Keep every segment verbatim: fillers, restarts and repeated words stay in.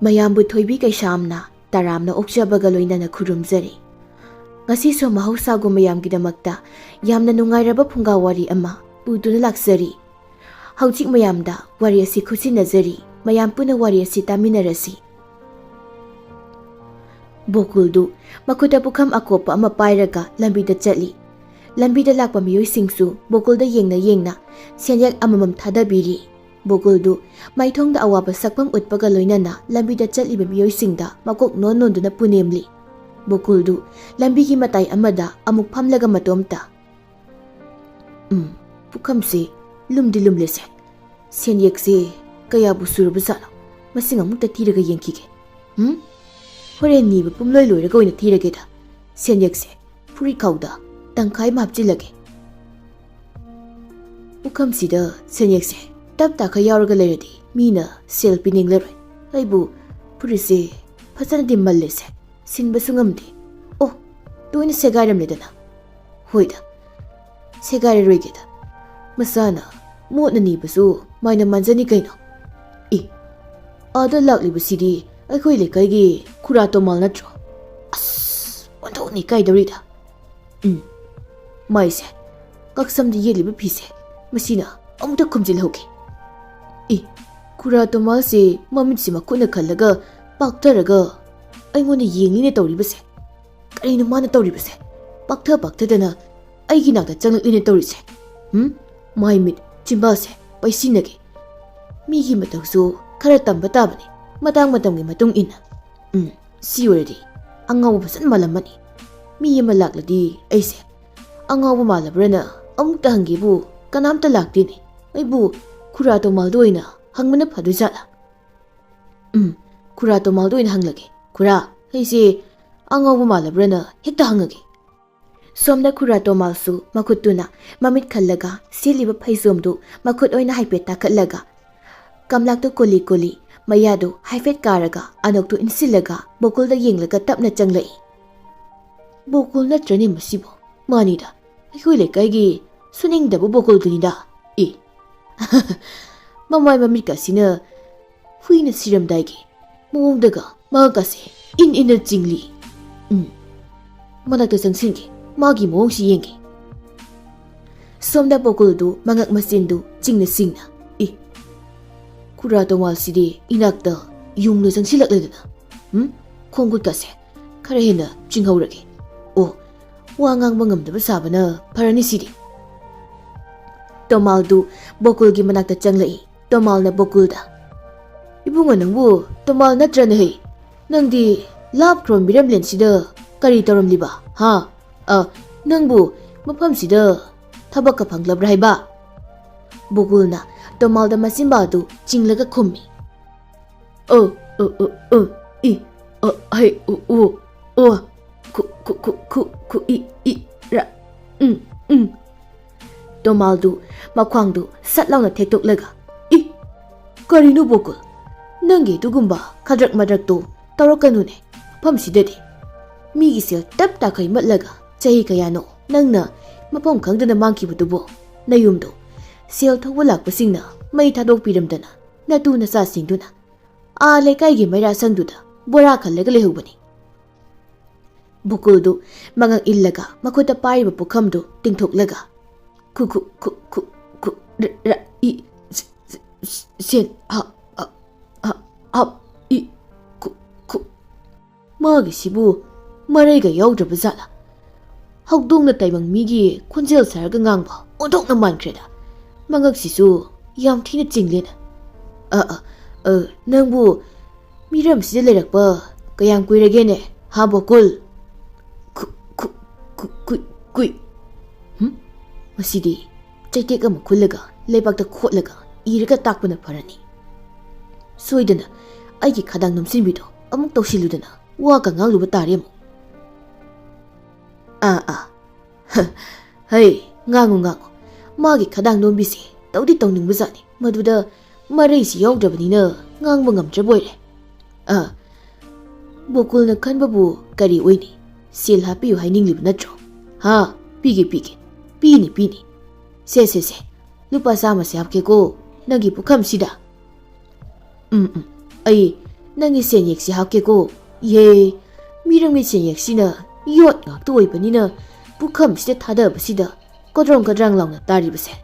ꯃꯌꯥꯝꯕꯨ ꯊꯣꯏꯕꯤ ꯀꯩꯁꯥꯝꯅ ꯇꯔꯥꯝꯅ ꯑꯣꯛꯆꯕꯒ ꯂꯣꯏꯅꯅ ꯈꯨꯔꯨꯝꯖꯔꯤ꯫ ꯉꯁꯤꯁꯨ ꯃꯍꯧꯁꯥꯒꯨꯝ ꯃꯌꯥꯝꯒꯤꯗꯃꯛꯇ ꯌꯥꯝꯅ ꯅꯨꯡꯉꯥꯏꯔꯕ ꯐꯨꯡꯒꯥ ꯋꯥꯔꯤ ꯑꯃ ꯄꯨꯗꯨꯅ ꯂꯥꯛꯆꯔꯤ꯫ ꯍꯧꯖꯤꯛ ꯃꯌꯥꯝꯗ ꯋꯥꯔꯤ ꯑꯁꯤ ꯈꯨꯠꯁꯤꯟꯅꯖꯔꯤ꯫ ꯃꯌꯥꯝ ꯄꯨꯟꯅ ꯋꯥꯔꯤ ꯑꯁꯤ ꯇꯥꯃꯤꯟꯅꯔꯁꯤ꯫ ꯕꯣꯀꯨꯜꯗꯨ ꯃꯈꯨꯠꯇ ꯄꯨꯈꯝ ꯑꯀꯣꯞꯄ ꯑꯃ ꯄꯥꯏꯔꯒ ꯂꯝꯕꯤꯗ ꯆꯠꯂꯤ꯫ ꯂꯝꯕꯤꯗ ꯂꯥꯛꯄ ꯃꯤꯑꯣꯏꯁꯤꯡꯁꯨ ꯕꯣꯀꯨꯜꯗ ꯌꯦꯡꯅ ꯌꯦꯡꯅ ꯁꯦꯟꯌꯦꯛ ꯑꯃꯃꯝ ꯊꯥꯗꯕꯤꯔꯤ꯫ ꯕꯣꯀꯨꯜꯗꯨ ꯃꯥꯏꯊꯣꯡꯗ ꯑꯋꯥꯕ ꯁꯛꯐꯝ ꯎꯠꯄꯒ ꯂꯣꯏꯅꯅ ꯂꯝꯕꯤꯗ ꯆꯠꯂꯤꯕ ꯃꯤꯑꯣꯏꯁꯤꯡꯗ ꯃꯀꯣꯛ ꯅꯣꯟ ꯅꯣꯟꯗꯨꯅ ꯄꯨꯅꯦꯝꯂꯤ꯫ ꯕꯣꯀꯨꯜꯗꯨ ꯂꯝꯕꯤꯒꯤ ꯃꯇꯥꯏ ꯑꯃꯗ ꯑꯃꯨꯛ ꯐꯝꯂꯒ ꯃꯇꯣꯝꯇ, "ꯎꯝ, ꯄꯨꯈꯝꯁꯤ ꯂꯨꯝꯗꯤ ꯂꯨꯝꯂꯦꯁꯦ꯫ ꯁꯦꯟꯌꯦꯛꯁꯤ ꯀꯌꯥꯕꯨ ꯁꯨꯔꯕꯖꯥꯠꯅꯣ? ꯃꯁꯤꯡ ꯑꯃꯨꯛꯇ ꯊꯤꯔꯒ ꯌꯦꯡꯈꯤꯒꯦ꯫ ꯎꯝ? ꯍꯣꯔꯦꯟ ꯅꯤꯕ ꯄꯨꯝꯂꯣꯏ ꯂꯣꯏꯔꯒ ꯑꯣꯏꯅ ꯊꯤꯔꯒꯦꯗ꯫ ꯁꯦꯟꯌꯦꯛꯁꯦ ꯐꯨꯔꯤꯠꯈꯥꯎꯗ ꯇꯪꯈꯥꯏ ꯑꯃ ꯍꯥꯞꯆꯤꯜꯂꯒꯦ꯫ ꯄꯨꯈꯝꯁꯤꯗ ꯁꯦꯟꯌꯦꯛꯁꯦ ꯇꯞ ꯇꯥꯈꯩ ꯌꯥꯎꯔꯒ ꯂꯩꯔꯗꯤ ꯃꯤꯅ ꯁꯦꯜ ꯄꯤꯅꯤꯡꯂꯔꯣꯏ꯫ ꯑꯩꯕꯨ ꯐꯨꯔꯤꯠꯁꯦ ꯐꯖꯅꯗꯤ ꯃꯜꯂꯦꯁꯦ, ꯁꯤꯟꯕꯁꯨ ꯉꯝꯗꯦ꯫ ꯑꯣ, ꯂꯣꯏꯅ ꯁꯦꯒꯥꯏꯔꯝꯂꯦꯗꯅ꯫ ꯍꯣꯏꯗ, ꯁꯦꯒꯥꯏꯔꯔꯣꯏꯒꯦꯗ꯫ ꯃꯁꯥꯅ ꯃꯣꯠꯅ ꯅꯤꯕꯁꯨ ꯃꯥꯏꯅ ꯃꯥꯟꯖꯅꯤ ꯀꯩꯅꯣ꯫ ꯏ, ꯑꯥꯗ ꯂꯥꯛꯂꯤꯕꯁꯤꯗꯤ ꯑꯩꯈꯣꯏ ꯂꯩꯀꯥꯏꯒꯤ ꯈꯨꯔꯥ ꯇꯣꯃꯥꯜ ꯅꯠꯇ꯭ꯔꯣ? ꯑꯁ, ꯑꯣꯟꯊꯣꯛꯅ ꯏꯀꯥꯏꯗꯧꯔꯤꯗ꯫ ꯎꯝ, ꯃꯥꯏꯁꯦ, ꯀꯛꯁꯝꯗ ꯌꯦꯠꯂꯤꯕ ꯐꯤꯁꯦ, ꯃꯁꯤꯅ ꯑꯃꯨꯛꯇ ꯈꯨꯝꯖꯤꯜꯍꯧꯒꯦ꯫ ꯏ, ꯈꯨꯔꯥ ꯇꯣꯃꯥꯜꯁꯦ ꯃꯃꯤꯠꯁꯤ ꯃꯈꯨꯠꯅ ꯈꯜꯂꯒ ꯄꯥꯛꯊꯔꯒ ꯑꯩꯉꯣꯟꯗ ꯌꯦꯡꯂꯤꯅꯦ ꯇꯧꯔꯤꯕꯁꯦ꯫ ꯀꯔꯤꯅꯣ ꯃꯥꯅ ꯇꯧꯔꯤꯕꯁꯦ? ꯄꯥꯛꯊ ꯄꯥꯛꯊꯗꯅ ꯑꯩꯒꯤ ꯅꯥꯛꯇ ꯆꯪꯂꯛꯂꯤꯅꯦ ꯇꯧꯔꯤꯁꯦ꯫ ꯍꯨꯝ? ꯃꯥꯏ ꯃꯤꯠ ꯆꯤꯝꯕꯥꯜꯁꯦ ꯄꯩꯁꯤꯟꯅꯒꯦ꯫ ꯃꯤꯒꯤ ꯃꯇꯧꯁꯨ ꯈꯔ ꯇꯝꯕ ꯇꯥꯕꯅꯤ, ꯃꯇꯥꯡ ꯃꯇꯝꯒꯤ ꯃꯇꯨꯡ ꯏꯟꯅ꯫ ꯎꯝ, ꯁꯤ ꯑꯣꯏꯔꯗꯤ ꯑꯉꯥꯎꯕ ꯐꯖꯅ ꯃꯥꯜꯂꯝꯃꯅꯤ꯫ ꯃꯤ ꯑꯃ ꯂꯥꯛꯂꯗꯤ ꯑꯩꯁꯦ ꯑꯉꯥꯎꯕ ꯃꯥꯜꯂꯕ꯭ꯔꯅ ꯑꯃꯨꯛꯇ ꯍꯪꯒꯦꯕꯨ ꯀꯅꯥꯝꯇ ꯂꯥꯛꯇꯦꯅꯦ꯫ ꯑꯩꯕꯨ ꯈꯨꯔꯥ ꯇꯣꯃꯥꯜꯗ ꯑꯣꯏꯅ ꯍꯪꯕꯅ ꯐꯗꯣꯏꯖꯥꯠꯂꯥ? ꯎꯝ, ꯈꯨꯔꯥ ꯇꯣꯃꯥꯜꯗ ꯑꯣꯏꯅ ꯍꯪꯂꯒꯦ꯫ "ꯈꯨꯔꯥ, ꯑꯩꯁꯦ ꯑꯉꯥꯎꯕ ꯃꯥꯜꯂꯕ꯭ꯔꯅ ꯍꯦꯛꯇ ꯍꯪꯉꯒꯦ꯫" ꯁꯣꯝꯗ ꯈꯨꯔꯥ ꯇꯣꯃꯥꯜꯁꯨ ꯃꯈꯨꯠꯇꯨꯅ ꯃꯃꯤꯠ ꯈꯜꯂꯒ ꯁꯦꯠꯂꯤꯕ ꯐꯩꯖꯣꯝꯗꯨ ꯃꯈꯨꯠ ꯑꯣꯏꯅ ꯍꯥꯏꯐꯦꯠ ꯇꯥꯈꯠꯂꯒ, ꯀꯝꯂꯥꯛꯇꯨ ꯀꯣꯜꯂꯤ ꯀꯣꯜꯂꯤ, ꯃꯌꯥꯗꯨ ꯍꯥꯏꯐꯦꯠ ꯀꯥꯔꯒ ꯑꯅꯣꯛꯇꯨ ꯏꯟꯁꯤꯜꯂꯒ ꯕꯣꯀꯨꯜꯗ ꯌꯦꯡꯂꯒ ꯇꯞꯅ ꯆꯪꯂꯛꯏ꯫ "ꯕꯣꯀꯨꯜ ꯅꯠꯇ꯭ꯔꯅꯦ ꯃꯁꯤꯕꯣ? ꯃꯥꯅꯤꯗ, ꯑꯩꯈꯣꯏ ꯂꯩꯀꯥꯏꯒꯤ ꯁꯨꯅꯤꯡꯗꯕ ꯕꯣꯀꯨꯜꯗꯨꯅꯤꯗ꯫ ꯑꯦ, ꯃꯃꯥꯏ ꯃꯃꯤꯠꯀ ꯑꯁꯤꯅ ꯍꯨꯏꯅ ꯁꯤꯔꯝꯗꯥꯏꯒꯤ ꯃꯑꯣꯡꯗꯒ ꯃꯉꯛꯀꯁꯦ ꯏꯟ ꯏꯟꯅ ꯆꯤꯡꯂꯤ꯫ ꯎꯝ, ꯃꯅꯥꯛꯇ ꯆꯪꯁꯤꯟꯒꯦ, ꯃꯥꯒꯤ ꯃꯑꯣꯡꯁꯤ ꯌꯦꯡꯒꯦ꯫ ꯁꯣꯝꯗ ꯕꯣꯀꯨꯜꯗꯨ ꯃꯉꯛ ꯃꯆꯤꯟꯗꯨ ꯆꯤꯡꯅ ꯆꯤꯡꯅ, "ꯏ, ꯈꯨꯔꯥ ꯇꯣꯃꯥꯜꯁꯤꯗꯤ ꯏꯅꯥꯛꯇ ꯌꯨꯡꯅ ꯆꯪꯁꯤꯜꯂꯛꯂꯗꯅ꯫ ꯎꯝ, ꯈꯣꯡ ꯈꯨꯠꯀꯁꯦ ꯈꯔ ꯍꯦꯟꯅ ꯆꯤꯡꯍꯧꯔꯒꯦ꯫ ꯑꯣ, ꯋꯥ ꯉꯥꯡꯕ ꯉꯝꯗꯕ ꯁꯥꯕꯅ ꯐꯔꯅꯤ ꯁꯤꯗꯤ꯫" ꯇꯣꯃꯥꯜꯗꯨ ꯕꯣꯀꯨꯜꯒꯤ ꯃꯅꯥꯛꯇ ꯆꯪꯂꯛꯏ꯫ ꯇꯣꯃꯥꯜꯅ ꯕꯣꯀꯨꯜꯗ, "ꯏꯕꯨꯡꯉꯣ, ꯅꯪꯕꯨ ꯇꯣꯃꯥꯜ ꯅꯠꯇ꯭ꯔꯅꯦ ꯍꯩ? ꯅꯪꯗꯤ ꯂꯥꯞꯈ꯭ꯔꯕ ꯃꯤꯔꯝꯂꯦꯟꯁꯤꯗ ꯀꯔꯤ ꯇꯧꯔꯝꯂꯤꯕ, ꯍꯥ? ꯑ, ꯅꯪꯕꯨ ꯃꯐꯝꯁꯤꯗ ꯊꯕꯛꯀ ꯐꯪꯂꯕ꯭ꯔꯥ ꯍꯥꯏꯕ?" ꯕꯣꯀꯨꯜꯅ ꯇꯣꯃꯥꯜꯗ ꯃꯆꯤꯟꯕꯥ ꯑꯗꯨ ꯆꯤꯡꯂꯒ ꯈꯨꯝꯃꯤ꯫ "ꯑ, ꯑ, ꯑ, ꯑ, ꯏ, ꯑ, ꯍꯩ, ꯎ, ꯎ, ꯑꯣ, ꯈꯨ, ꯈꯨ, ꯈꯨ, ꯈꯨ, ꯈꯨ, ꯏ, ꯏ, ꯔ, ꯎꯝ, ꯎꯝ꯫" ꯇꯣꯃꯥꯜꯗꯨ ꯃꯈ꯭ꯋꯥꯡꯗꯨ ꯁꯠ ꯂꯥꯎꯅ ꯊꯦꯛꯇꯣꯛꯂꯒ, "ꯏ, ꯀꯔꯤꯅꯣ ꯕꯣꯀꯨꯜ? ꯅꯪꯒꯤ ꯑꯗꯨꯒꯨꯝꯕ ꯈꯗ꯭ꯔꯛ ꯃꯗ꯭ꯔꯛꯇꯣ ꯇꯧꯔꯛꯀꯅꯨꯅꯦ ꯃꯐꯝꯁꯤꯗꯗꯤ꯫ ꯃꯤꯒꯤ ꯁꯦꯜ ꯇꯞ ꯇꯥꯈꯩ ꯃꯠꯂꯒ ꯆꯍꯤ ꯀꯌꯥꯅꯣ ꯅꯪꯅ ꯃꯐꯝ ꯈꯪꯗꯅ ꯃꯥꯡꯈꯤꯕꯗꯨꯕꯨ? ꯅꯌꯨꯝꯗꯣ ꯁꯦꯜ ꯊꯧꯕ ꯂꯥꯛꯄꯁꯤꯡꯅ ꯃꯩ ꯊꯥꯗꯣꯛꯄꯤꯔꯝꯗꯅ ꯅꯇꯨ ꯅꯆꯥꯁꯤꯡꯗꯨꯅ ꯑꯥ ꯂꯩꯀꯥꯏꯒꯤ ꯃꯩꯔꯥ ꯁꯪꯗꯨꯗ ꯕꯣꯔꯥ ꯈꯜꯂꯒ ꯂꯩꯍꯧꯕꯅꯤ꯫" ꯕꯣꯀꯨꯜꯗꯨ ꯃꯉꯛ ꯏꯜꯂꯒ ꯃꯈꯨꯠꯇ ꯄꯥꯏꯔꯤꯕ ꯄꯨꯈꯝꯗꯨ ꯇꯤꯡꯊꯣꯛꯂꯒ, "ꯈꯨ, ꯈꯨ, ꯈꯨ, ꯈꯨ, ꯈꯨ, ꯔ, ꯔ, ꯏ, ꯁ, ꯁ, ꯁꯦꯟ, ꯍ, ꯍ, ꯍ, ꯍꯞ, ꯏ, ꯈꯨ, ꯈꯨ, ꯃꯥꯒꯤꯁꯤꯕꯨ ꯃꯔꯩꯒ ꯌꯥꯎꯗ꯭ꯔꯕ ꯖꯥꯠꯂ? ꯍꯧꯗꯣꯡꯅ ꯇꯥꯏꯕꯪ ꯃꯤꯒꯤ ꯈꯣꯟꯖꯦꯜ ꯁꯥꯔꯒ ꯉꯥꯡꯕ ꯑꯣꯟꯊꯣꯛꯅ ꯃꯥꯟꯈ꯭ꯔꯦꯗ꯫ ꯃꯉꯛꯁꯤꯁꯨ ꯌꯥꯝ ꯊꯤꯅ ꯆꯤꯡꯂꯦꯅ꯫ ꯑ, ꯑ, ꯑ, ꯅꯪꯕꯨ ꯃꯤꯔꯝꯁꯤꯗ ꯂꯩꯔꯛꯄ ꯀꯌꯥꯝ ꯀꯨꯏꯔꯒꯦꯅꯦ, ꯍꯥ ꯕꯣꯀꯨꯜ?" "ꯈꯨ, ꯈꯨ, ꯈꯨ, ꯀꯨꯏ, ꯀꯨꯏ꯫ ꯍꯨꯝ? ꯃꯁꯤꯗꯤ ꯆꯩꯇꯦꯛ ꯑꯃ ꯈꯨꯜꯂꯒ ꯂꯩꯕꯥꯛꯇ ꯈꯣꯠꯂꯒ ꯏꯔꯒ ꯇꯥꯛꯄꯅ ꯐꯔꯅꯤ꯫ ꯁꯣꯏꯗꯅ ꯑꯩꯒꯤ ꯈꯗꯥꯡ ꯅꯣꯝꯁꯤꯟꯕꯤꯗꯣ ꯑꯃꯨꯛ ꯇꯧꯁꯤꯜꯂꯨꯗꯅ ꯋꯥꯒ ꯉꯥꯡꯂꯨꯕ ꯇꯥꯔꯦ ꯑꯃꯨꯛ꯫" "ꯑꯥ, ꯑꯥ꯫ ꯍ, ꯍꯩ, ꯉꯥꯡꯉꯨ, ꯉꯥꯡꯉꯨ꯫ ꯃꯥꯒꯤ ꯈꯗꯥꯡ ꯅꯣꯝꯕꯤꯁꯦ ꯇꯧꯗꯤ ꯇꯧꯅꯤꯡꯕꯖꯥꯠꯅꯤ꯫ ꯃꯗꯨꯗ ꯃꯔꯩꯁꯤ ꯌꯥꯎꯗ꯭ꯔꯕꯅꯤꯅ ꯉꯥꯡꯕ ꯉꯝꯗ꯭ꯔꯕ ꯑꯣꯏꯔꯦ꯫ ꯑ, ꯕꯣꯀꯨꯜꯅ ꯈꯟꯕꯕꯨ ꯀꯔꯤ ꯑꯣꯏꯅꯤ? ꯁꯦꯜ ꯍꯥꯞꯄꯤꯌꯨ ꯍꯥꯏꯅꯤꯡꯂꯤꯕ ꯅꯠꯇ꯭ꯔꯣ? ꯍꯥ? ꯄꯤꯒꯦ, ꯄꯤꯒꯦ꯫ ꯄꯤꯅꯤ, ꯄꯤꯅꯤ꯫ ꯁꯦ, ꯁꯦ, ꯁꯦ꯫ ꯂꯨꯄꯥ ꯆꯥꯝꯃꯁꯦ ꯍꯥꯞꯀꯦꯀꯣ ꯅꯪꯒꯤ ꯄꯨꯈꯝꯁꯤꯗ꯫ ꯎꯝ, ꯎꯝ꯫ ꯑꯩ ꯅꯪꯒꯤ ꯁꯦꯟꯌꯦꯛꯁꯤ ꯍꯥꯞꯀꯦꯀꯣ꯫ ꯏꯍꯦ, ꯃꯤꯔꯝꯒꯤ ꯁꯦꯟꯌꯦꯛꯁꯤꯅ ꯌꯣꯠ ꯉꯥꯛꯇ ꯑꯣꯏꯕꯅꯤꯅ ꯄꯨꯈꯝꯁꯤꯗ ꯊꯥꯗꯕꯁꯤꯗ ꯀꯣꯗ꯭ꯔꯣꯡ ꯀꯗ꯭ꯔꯥꯡ ꯂꯥꯎꯅ ꯇꯥꯔꯤꯕꯁꯦ꯫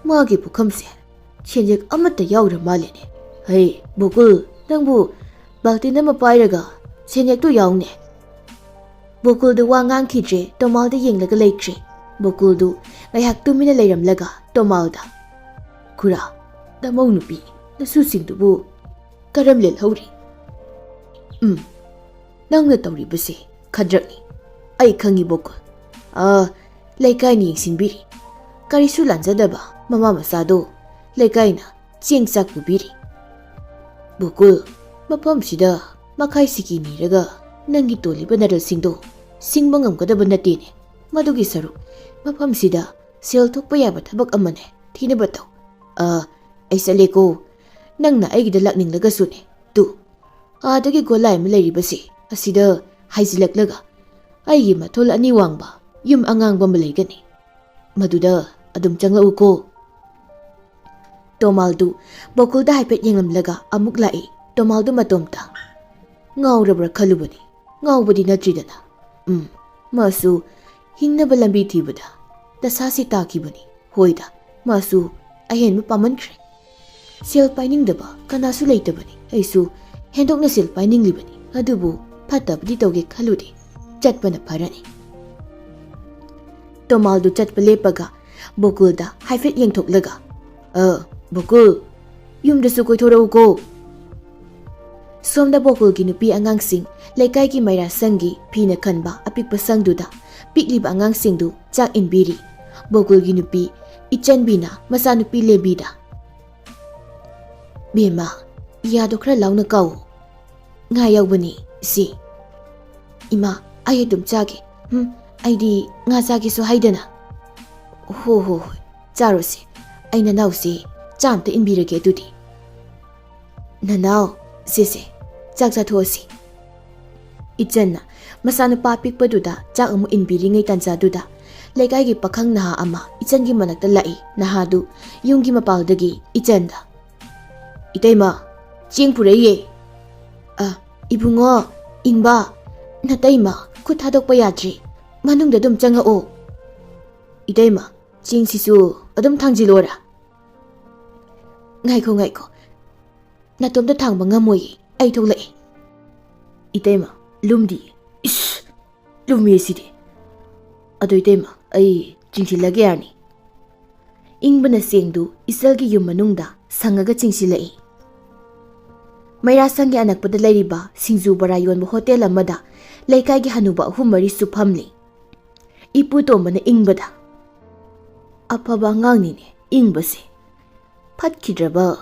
ꯃꯥꯒꯤ ꯄꯨꯈꯝꯁꯦ ꯁꯦꯟꯌꯦꯛ ꯑꯃꯠꯇ ꯌꯥꯎꯗ꯭ꯔ ꯃꯥꯜꯂꯦꯅꯦ꯫ ꯍꯩ, ꯕꯣꯀꯨꯜ, ꯅꯪꯕꯨ ꯕꯥꯜꯇꯤꯟ ꯑꯃ ꯄꯥꯏꯔꯒ ꯁꯦꯟꯌꯦꯛꯇꯨ ꯌꯥꯎꯅꯦ꯫ ꯕꯣꯀꯨꯜꯗꯨ ꯋꯥ ꯉꯥꯡꯈꯤꯗ꯭ꯔꯦ, ꯇꯣꯃꯥꯜꯗ ꯌꯦꯡꯂꯒ ꯂꯩꯈ꯭ꯔꯦ꯫ ꯕꯣꯀꯨꯜꯗꯨ ꯉꯥꯏꯍꯥꯛ ꯇꯨꯃꯤꯟꯅ ꯂꯩꯔꯝꯂꯒ ꯇꯣꯃꯥꯜꯗ, "ꯈꯨꯔꯥ, ꯅꯃꯧ ꯅꯨꯄꯤ, ꯅꯁꯨꯁꯤꯡꯗꯨꯕꯨ ꯀꯔꯝ ꯂꯦꯜꯍꯧꯔꯤ?" "ꯎꯝ, ꯅꯪꯅ ꯇꯧꯔꯤꯕꯁꯦ ꯈꯗ꯭ꯔꯛꯅꯤ꯫ ꯑꯩ ꯈꯪꯉꯤ, ꯕꯣꯀꯨꯜ꯫ ꯑꯥ, ꯂꯩꯀꯥꯏꯅ ꯌꯦꯡꯁꯤꯟꯕꯤꯔꯤ꯫ ꯀꯔꯤꯁꯨ ꯂꯥꯟꯖꯗꯕ ꯃꯃꯥ ꯃꯆꯥꯗꯣ ꯂꯩꯀꯥꯏꯅ ꯆꯦꯡ ꯆꯥꯛ ꯄꯨꯕꯤꯔꯤ꯫ ꯕꯣꯀꯨꯜ, ꯃꯐꯝꯁꯤꯗ ꯃꯈꯥꯏ ꯁꯤꯀꯤ ꯅꯤꯔꯒ ꯅꯪꯒꯤ ꯇꯣꯜꯂꯤꯕ ꯅꯔꯜꯁꯤꯡꯗꯣ ꯁꯤꯡꯕ ꯉꯝꯒꯗꯕ ꯅꯠꯇꯦꯅꯦ꯫ ꯃꯗꯨꯒꯤ ꯁꯔꯨꯛ ꯃꯐꯝꯁꯤꯗ ꯁꯦꯜ ꯊꯣꯛꯄ ꯌꯥꯕ ꯊꯕꯛ ꯑꯃꯅꯦ ꯊꯤꯅꯕ ꯇꯧ꯫ ꯑ, ꯑꯩ ꯆꯠꯂꯦꯀꯣ꯫ ꯅꯪꯅ ꯑꯩꯒꯤꯗ ꯂꯥꯛꯅꯤꯡꯂꯒꯁꯨꯅꯦ꯫ ꯇꯨ, ꯑꯥꯗꯒꯤ ꯒꯣꯂꯥꯏ ꯑꯃ ꯂꯩꯔꯤꯕꯁꯦ ꯑꯁꯤꯗ ꯍꯥꯏꯖꯤꯜꯂꯛꯂꯒ ꯑꯩꯒꯤ ꯃꯊꯣꯜ ꯑꯅꯤ ꯋꯥꯡꯕ ꯌꯨꯝ ꯑꯉꯥꯡꯕ ꯑꯃ ꯂꯩꯒꯅꯤ꯫ ꯃꯗꯨꯗ ꯑꯗꯨꯝ ꯆꯪꯂꯛꯎꯀꯣ꯫" ꯇꯣꯃꯥꯜꯗꯨ ꯕꯣꯀꯨꯜꯗ ꯍꯥꯏꯐꯦꯠ ꯌꯦꯡꯂꯝꯂꯒ ꯑꯃꯨꯛ ꯂꯥꯛꯏ꯫ ꯇꯣꯃꯥꯜꯗꯨ ꯃꯇꯣꯝꯇ ꯉꯥꯎꯔꯕ꯭ꯔꯥ ꯈꯜꯂꯨꯕꯅꯤ꯫ ꯉꯥꯎꯕꯗꯤ ꯅꯠꯇ꯭ꯔꯤꯗꯅ꯫ ꯎꯝ, ꯃꯥꯁꯨ ꯍꯤꯡꯅꯕ ꯂꯝꯕꯤ ꯊꯤꯕꯗ ꯗꯁꯥꯁꯤ ꯇꯥꯈꯤꯕꯅꯤ꯫ ꯍꯣꯏꯗ, ꯃꯥꯁꯨ ꯑꯍꯦꯟꯕ ꯄꯥꯝꯃꯟꯈ꯭ꯔꯦ꯫ ꯁꯦꯜ ꯄꯥꯏꯅꯤꯡꯗꯕ ꯀꯅꯥꯁꯨ ꯂꯩꯇꯕꯅꯤ꯫ ꯑꯩꯁꯨ ꯍꯦꯟꯗꯣꯛꯅ ꯁꯦꯜ ꯄꯥꯏꯅꯤꯡꯂꯤꯕꯅꯤ꯫ ꯑꯗꯨꯕꯨ ꯐꯠꯇꯕꯗꯤ ꯇꯧꯒꯦ ꯈꯜꯂꯨꯗꯦ꯫ ꯆꯠꯄꯅ ꯐꯔꯅꯤ꯫ ꯇꯣꯃꯥꯜꯗꯨ ꯆꯠꯄ ꯂꯦꯞꯄꯒ ꯕꯣꯀꯨꯜꯗ ꯍꯥꯏꯐꯦꯠ ꯌꯦꯡꯊꯣꯛꯂꯒ, "ꯑ, ꯕꯣꯀꯨꯜ, ꯌꯨꯝꯗꯁꯨ ꯀꯣꯏꯊꯣꯔꯛꯎꯀꯣ꯫" ꯁꯣꯝꯗ ꯕꯣꯀꯨꯜꯒꯤ ꯅꯨꯄꯤ ꯑꯉꯥꯡꯁꯤꯡ ꯂꯩꯀꯥꯏꯒꯤ ꯃꯩꯔꯥ ꯁꯪꯒꯤ ꯐꯤꯅ ꯈꯟꯕ ꯑꯄꯤꯛꯄ ꯁꯪꯗꯨꯗ ꯄꯤꯛꯂꯤꯕ ꯑꯉꯥꯡꯁꯤꯡꯗꯨ ꯆꯥꯛ ꯏꯟꯕꯤꯔꯤ꯫ ꯕꯣꯀꯨꯜꯒꯤ ꯅꯨꯄꯤ ꯏꯆꯟꯕꯤꯅ ꯃꯆꯥꯅꯨꯄꯤ ꯂꯦꯝꯕꯤꯗ, "ꯕꯦꯝꯃ, ꯏꯌꯥꯗꯣ ꯈꯔ ꯂꯥꯎꯅ ꯀꯥꯎ꯫" "ꯉꯥ ꯌꯥꯎꯕꯅꯤ, ꯏꯆꯦ꯫" "ꯏꯃꯥ, ꯑꯩ ꯑꯗꯨꯝ ꯆꯥꯒꯦ꯫ ꯎꯝ, ꯑꯩꯗꯤ ꯉꯥ ꯆꯥꯒꯦꯁꯨ ꯍꯥꯏꯗꯅ꯫" "ꯍꯣ, ꯍꯣ, ꯍꯣꯏ, ꯆꯥꯔꯣꯁꯦ꯫ ꯑꯩ ꯅꯅꯥꯎꯁꯦ ꯆꯥ ꯑꯝꯇ ꯏꯟꯕꯤꯔꯒꯦ ꯑꯗꯨꯗꯤ꯫" "ꯅꯅꯥꯎ, ꯁꯦ, ꯁꯦ, ꯆꯥꯛ ꯆꯥꯊꯣꯛꯑꯁꯤ꯫" ꯏꯆꯟꯅ ꯃꯆꯥꯅꯨꯄꯥ ꯑꯄꯤꯛꯄꯗꯨꯗ ꯆꯥꯛ ꯑꯃꯨꯛ ꯏꯟꯕꯤꯔꯤꯉꯩ ꯇꯥꯟꯖꯥꯗꯨꯗ ꯂꯩꯀꯥꯏꯒꯤ ꯄꯥꯈꯪ ꯅꯍꯥ ꯑꯃ ꯏꯆꯟꯒꯤ ꯃꯅꯥꯛꯇ ꯂꯥꯛꯏ꯫ ꯅꯍꯥꯗꯨ ꯌꯨꯝꯒꯤ ꯃꯄꯥꯜꯗꯒꯤ ꯏꯆꯟꯗ, "ꯏꯇꯩꯃ, ꯆꯦꯡ ꯄꯨꯔꯛꯏꯌꯦ꯫ ꯑ, ꯏꯕꯨꯡꯉꯣ, ꯏꯪꯕ, ꯅꯇꯩꯃ, ꯈꯨꯠ ꯊꯥꯗꯣꯛꯄ ꯌꯥꯗ꯭ꯔꯤ꯫ ꯃꯅꯨꯡꯗ ꯑꯗꯨꯝ ꯆꯪꯉꯛꯑꯣ꯫ ꯏꯇꯩꯃ, ꯆꯦꯡꯁꯤꯁꯨ ꯑꯗꯨꯝ ꯊꯥꯡꯖꯤꯜꯂꯣꯔꯥ? ꯉꯥꯏꯈꯣ, ꯉꯥꯏꯈꯣ꯫ ꯅꯇꯣꯝꯇ ꯊꯥꯡꯕ ꯉꯝꯃꯣꯏꯌꯦ꯫ ꯑꯩ ꯊꯣꯛꯂꯛꯑꯦ꯫ ꯏꯇꯩꯃ, ꯂꯨꯝꯗꯤ꯫ ꯏꯁ! ꯂꯨꯝꯃꯤ ꯁꯤꯗꯤ꯫ ꯑꯗꯣ ꯏꯇꯩꯃ, ꯑꯩ ꯆꯤꯡꯁꯤꯜꯂꯒꯦ ꯌꯥꯅꯤ꯫ ꯏꯪꯕꯅ ꯆꯦꯡꯗꯨ ꯏꯆꯜꯒꯤ ꯌꯨꯝ ꯃꯅꯨꯡꯗ ꯁꯪꯉꯒ ꯆꯤꯡꯁꯤꯜꯂꯛꯏ꯫ ꯃꯩꯔꯥꯁꯪꯒꯤ ꯑꯅꯛꯄꯗ ꯂꯩꯔꯤꯕ ꯁꯤꯡꯖꯨ ꯕꯣꯔꯥ ꯌꯣꯟꯕ ꯍꯣꯇꯦꯜ ꯑꯃꯗ ꯂꯩꯀꯥꯏꯒꯤ ꯍꯅꯨꯕ ꯑꯍꯨꯝ ꯃꯔꯤꯁꯨ ꯐꯝꯂꯤ꯫ ꯏꯄꯨ ꯇꯣꯝꯕꯅ ꯏꯪꯕꯗ, "ꯑꯐꯕ ꯑꯉꯥꯡꯅꯤꯅꯦ ꯏꯪꯕꯁꯦ꯫ ꯐꯠꯈꯤꯗ꯭ꯔꯕ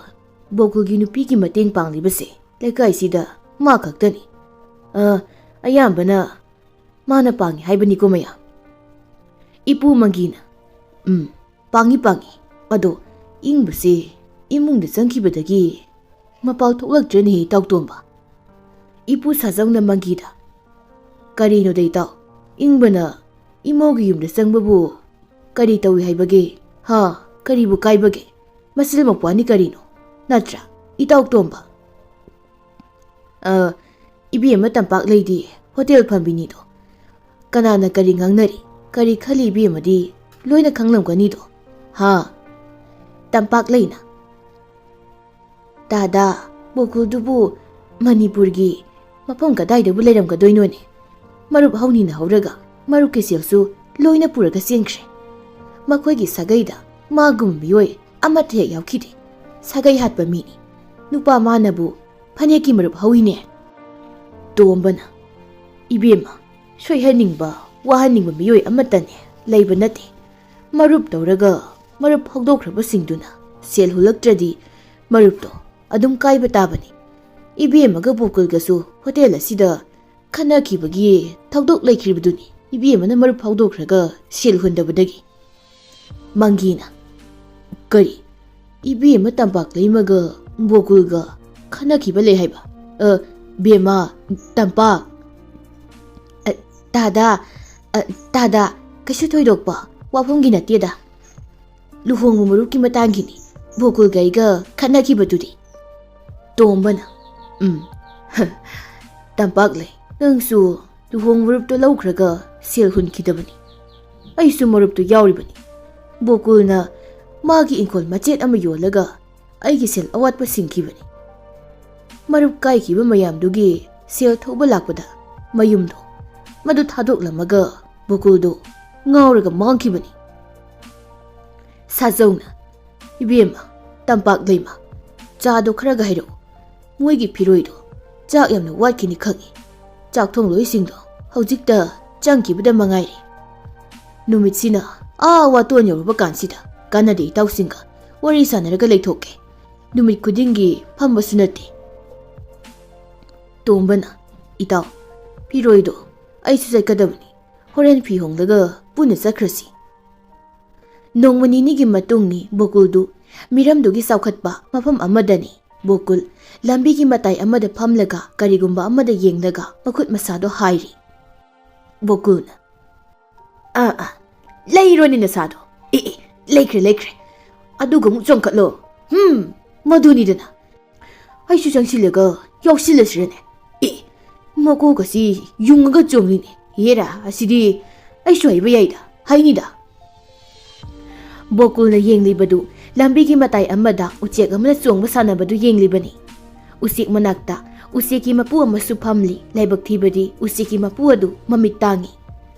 ꯕꯣꯀꯨꯜꯒꯤ ꯅꯨꯄꯤꯒꯤ ꯃꯇꯦꯡ ꯄꯥꯡꯂꯤꯕꯁꯦ ꯂꯩꯀꯥꯏꯁꯤꯗ ꯃꯥ ꯈꯛꯇꯅꯤ꯫ ꯑ, ꯑꯌꯥꯝꯕꯅ ꯃꯥꯅ ꯄꯥꯡꯉꯤ ꯍꯥꯏꯕꯅꯤꯀꯣ ꯃꯌꯥꯝ?" ꯏꯄꯨ ꯃꯪꯒꯤꯅ, "ꯎꯝ, ꯄꯥꯡꯉꯤ, ꯄꯥꯡꯉꯤ꯫ ꯑꯗꯣ ꯏꯪꯕꯁꯦ ꯏꯃꯨꯡꯗ ꯆꯪꯈꯤꯕꯗꯒꯤ ꯃꯄꯥꯎ ꯊꯣꯛꯂꯛꯇ꯭ꯔꯦꯅꯦꯍꯦ, ꯏꯇꯥꯎ ꯇꯣꯝꯕ꯫" ꯏꯄꯨ ꯁꯥꯖꯧꯅ ꯃꯪꯒꯤꯗ, "ꯀꯔꯤꯅꯣꯗ ꯏꯇꯥꯎ, ꯏꯪꯕꯅ ꯏꯃꯧꯒꯤ ꯌꯨꯝꯗ ꯆꯪꯕꯕꯨ ꯀꯔꯤ ꯇꯧꯏ ꯍꯥꯏꯕꯒꯦ? ꯍꯥ? ꯀꯔꯤꯕꯨ ꯀꯥꯏꯕꯒꯦ? ꯃꯆꯤꯜ ꯃꯧꯄ꯭ꯋꯥꯅꯤ ꯀꯔꯤꯅꯣ? ꯅꯠꯇ꯭ꯔꯥ, ꯏꯇꯥꯎ ꯇꯣꯝꯕ?" "ꯑ, ꯏꯕꯦꯝꯃ ꯇꯝꯄꯥꯛ ꯂꯩꯗꯤ ꯍꯣꯇꯦꯜ ꯐꯝꯕꯤꯅꯤꯗꯣ꯫ ꯀꯅꯥꯅ ꯀꯔꯤ ꯉꯥꯡꯅꯔꯤ, ꯀꯔꯤ ꯈꯜꯂꯤ ꯏꯕꯦꯝꯃꯗꯤ ꯂꯣꯏꯅ ꯈꯪꯂꯝꯒꯅꯤꯗꯣ꯫ ꯍꯥ?" ꯇꯝꯄꯥꯛ ꯂꯩꯅ, "ꯗꯥꯗꯥ, ꯕꯣꯀꯨꯜꯗꯨꯕꯨ ꯃꯅꯤꯄꯨꯔꯒꯤ ꯃꯐꯝ ꯀꯗꯥꯏꯗꯕꯨ ꯂꯩꯔꯝꯒꯗꯣꯏꯅꯣꯅꯦ? ꯃꯔꯨꯞ ꯍꯧꯅꯤꯅ ꯍꯧꯔꯒ ꯃꯔꯨꯞꯀꯤ ꯁꯦꯜꯁꯨ ꯂꯣꯏꯅ ꯄꯨꯔꯒ ꯆꯦꯟꯈ꯭ꯔꯦ꯫ ꯃꯈꯣꯏꯒꯤ ꯁꯥꯒꯩꯗ ꯃꯥꯒꯨꯝꯕ ꯃꯤꯑꯣꯏ ꯑꯃꯠꯇ ꯍꯦꯛ ꯌꯥꯎꯈꯤꯗꯦ꯫ ꯁꯥꯒꯩ ꯍꯥꯠꯄ ꯃꯤꯅꯤ꯫ ꯅꯨꯄꯥ ꯃꯥꯅꯕꯨ ꯐꯅꯦꯛꯀꯤ ꯃꯔꯨꯞ ꯍꯧꯏꯅꯦ꯫" ꯇꯣꯝꯕꯅ, "ꯏꯕꯦꯝꯃ, ꯁꯣꯏꯍꯟꯅꯤꯡꯕ, ꯋꯥꯍꯟꯅꯤꯡꯕ ꯃꯤꯑꯣꯏ ꯑꯃꯠꯇꯅꯦ ꯂꯩꯕ ꯅꯠꯇꯦ꯫ ꯃꯔꯨꯞ ꯇꯧꯔꯒ ꯃꯔꯨꯞ ꯍꯧꯗꯣꯛꯈ꯭ꯔꯕꯁꯤꯡꯗꯨꯅ ꯁꯦꯜ ꯍꯨꯜꯂꯛꯇ꯭ꯔꯗꯤ ꯃꯔꯨꯞꯇꯣ ꯑꯗꯨꯝ ꯀꯥꯏꯕ ꯇꯥꯕꯅꯤ꯫ ꯏꯕꯦꯝꯃꯒ ꯕꯣꯀꯨꯜꯒꯁꯨ ꯍꯣꯇꯦꯜ ꯑꯁꯤꯗ ꯈꯠꯅꯈꯤꯕꯒꯤ ꯊꯧꯗꯣꯛ ꯂꯩꯈ꯭ꯔꯤꯕꯗꯨꯅꯤ ꯏꯕꯦꯝꯃꯅ ꯃꯔꯨꯞ ꯍꯧꯗꯣꯛꯈ꯭ꯔꯒ ꯁꯦꯜ ꯍꯨꯟꯗꯕꯗꯒꯤ꯫" ꯃꯪꯒꯤꯅ, "ꯀꯔꯤ? ꯏꯕꯦꯝꯃ ꯇꯝꯄꯥꯛ ꯂꯩꯃꯒ ꯕꯣꯀꯨꯜꯒ ꯈꯠꯅꯈꯤꯕ ꯂꯩ ꯍꯥꯏꯕ? ꯑ, ꯕꯦꯝꯃ, ꯇꯝꯄꯥꯛ?" "ꯑ, ꯇꯥꯗꯥ, ꯑ, ꯇꯥꯗꯥ, ꯀꯩꯁꯨ ꯊꯣꯏꯗꯣꯛꯄ ꯋꯥꯐꯝꯒꯤ ꯅꯠꯇꯦꯗ꯫ ꯂꯨꯍꯣꯡꯕ ꯃꯔꯨꯞꯀꯤ ꯃꯇꯥꯡꯒꯤꯅꯤ꯫ ꯕꯣꯀꯨꯜꯒ ꯑꯩꯒ ꯈꯠꯅꯈꯤꯕꯗꯨꯗꯤ꯫" ꯇꯣꯝꯕꯅ, "ꯎꯝ, ꯇꯝꯄꯥꯛ ꯂꯩ, ꯅꯪꯁꯨ ꯂꯨꯍꯣꯡ ꯃꯔꯨꯞꯇꯣ ꯂꯧꯈ꯭ꯔꯒ ꯁꯦꯜ ꯍꯨꯟꯈꯤꯗꯕꯅꯤ꯫ ꯑꯩꯁꯨ ꯃꯔꯨꯞꯇꯨ ꯌꯥꯎꯔꯤꯕꯅꯤ꯫ ꯕꯣꯀꯨꯜꯅ ꯃꯥꯒꯤ ꯏꯪꯈꯣꯜ ꯃꯆꯦꯠ ꯑꯃ ꯌꯣꯜꯂꯒ ꯑꯩꯒꯤ ꯁꯦꯜ ꯑꯋꯥꯠꯄ ꯁꯤꯡꯈꯤꯕꯅꯤ꯫ ꯃꯔꯨꯞ ꯀꯥꯏꯈꯤꯕ ꯃꯌꯥꯝꯗꯨꯒꯤ ꯁꯦꯜ ꯊꯧꯕ ꯂꯥꯛꯄꯗ ꯃꯌꯨꯝꯗꯣ ꯃꯗꯨ ꯊꯥꯗꯣꯛꯂꯝꯃꯒ ꯕꯣꯀꯨꯜꯗꯣ ꯉꯥꯎꯔꯒ ꯃꯥꯡꯈꯤꯕꯅꯤ꯫" ꯁꯥꯖꯧꯅ, "ꯏꯕꯦꯝꯃ, ꯇꯝꯄꯥꯛ ꯂꯩꯃ, ꯆꯥꯗꯣ ꯈꯔꯒ ꯍꯩꯔꯛꯎ꯫ ꯃꯣꯏꯒꯤ ꯐꯤꯔꯣꯏꯗꯣ ꯆꯥꯛ ꯌꯥꯝꯅ ꯋꯥꯠꯈꯤꯅꯤ ꯈꯪꯏ꯫ ꯆꯥꯛ ꯊꯣꯡꯂꯣꯏꯁꯤꯡꯗꯣ ꯍꯧꯖꯤꯛꯇ ꯆꯪꯈꯤꯕꯗ ꯃꯉꯥꯏꯔꯦ꯫" ꯅꯨꯃꯤꯠꯁꯤꯅ ꯑꯥ ꯋꯥꯇꯣꯟ ꯌꯧꯔꯨꯕ ꯀꯥꯟꯁꯤꯗ ꯀꯥꯟꯅꯗꯦ ꯏꯇꯥꯎꯁꯤꯡꯒ ꯋꯥꯔꯤ ꯁꯥꯟꯅꯔꯒ ꯂꯩꯊꯣꯛꯀꯦ꯫ ꯅꯨꯃꯤꯠ ꯈꯨꯗꯤꯡꯒꯤ ꯐꯝꯕꯁꯨ ꯅꯠꯇꯦ꯫ ꯇꯣꯝꯕꯅ, "ꯏꯇꯥꯎ, ꯐꯤꯔꯣꯏꯗꯣ ꯑꯩꯁꯨ ꯆꯠꯀꯗꯕꯅꯤ꯫ ꯍꯣꯔꯦꯟ ꯐꯤ ꯍꯣꯡꯂꯒ ꯄꯨꯟꯅ ꯆꯠꯈ꯭ꯔꯁꯤ꯫" ꯅꯣꯡꯃ ꯅꯤꯅꯤꯒꯤ ꯃꯇꯨꯡꯅꯤ ꯕꯣꯀꯨꯜꯗꯨ ꯃꯤꯔꯝꯗꯨꯒꯤ ꯆꯥꯎꯈꯠꯄ ꯃꯐꯝ ꯑꯃꯗꯅꯤ꯫ ꯕꯣꯀꯨꯜ ꯂꯝꯕꯤꯒꯤ ꯃꯇꯥꯏ ꯑꯃꯗ ꯐꯝꯂꯒ ꯀꯔꯤꯒꯨꯝꯕ ꯑꯃꯗ ꯌꯦꯡꯂꯒ ꯃꯈꯨꯠ ꯃꯁꯥꯗꯣ ꯍꯥꯏꯔꯤ꯫ ꯕꯣꯀꯨꯜꯅ, "ꯑꯥ, ꯑꯥ, ꯂꯩꯔꯣꯅꯦ ꯅꯁꯥꯗꯣ꯫ ꯑꯦ, ꯑꯦ, ꯂꯩꯈ꯭ꯔꯦ, ꯂꯩꯈ꯭ꯔꯦ꯫ ꯑꯗꯨꯒ ꯑꯃꯨꯛ ꯆꯣꯡꯈꯠꯂꯣ꯫ ꯍꯝ, ꯃꯗꯨꯅꯤꯗꯅ꯫ ꯑꯩꯁꯨ ꯆꯪꯁꯤꯜꯂꯒ ꯌꯥꯎꯁꯤꯜꯂꯁꯤꯔꯅꯦ? ꯑꯦ, ꯃꯀꯣꯛ ꯑꯁꯤ ꯌꯨꯡꯉꯒ ꯆꯣꯡꯂꯤꯅꯦ꯫ ꯍꯦꯔꯥ, ꯑꯁꯤꯗꯤ ꯑꯩꯁꯨ ꯍꯩꯕ ꯌꯥꯏꯗ, ꯍꯩꯅꯤꯗ꯫" ꯕꯣꯀꯨꯜꯅ ꯌꯦꯡꯂꯤꯕꯗꯨ ꯂꯝꯕꯤꯒꯤ ꯃꯇꯥꯏ ꯑꯃꯗ ꯎꯆꯦꯛ ꯑꯃꯅ ꯆꯣꯡꯕ ꯁꯥꯟꯅꯕꯗꯨ ꯌꯦꯡꯂꯤꯕꯅꯤ꯫ ꯎꯆꯦꯛ ꯃꯅꯥꯛꯇ ꯎꯆꯦꯛꯀꯤ ꯃꯄꯨ ꯑꯃꯁꯨ ꯐꯝꯂꯤ꯫ ꯂꯥꯏꯕꯛ ꯊꯤꯕꯗꯤ ꯎꯆꯦꯛꯀꯤ ꯃꯄꯨ ꯑꯗꯨ ꯃꯃꯤꯠ ꯇꯥꯡꯏ꯫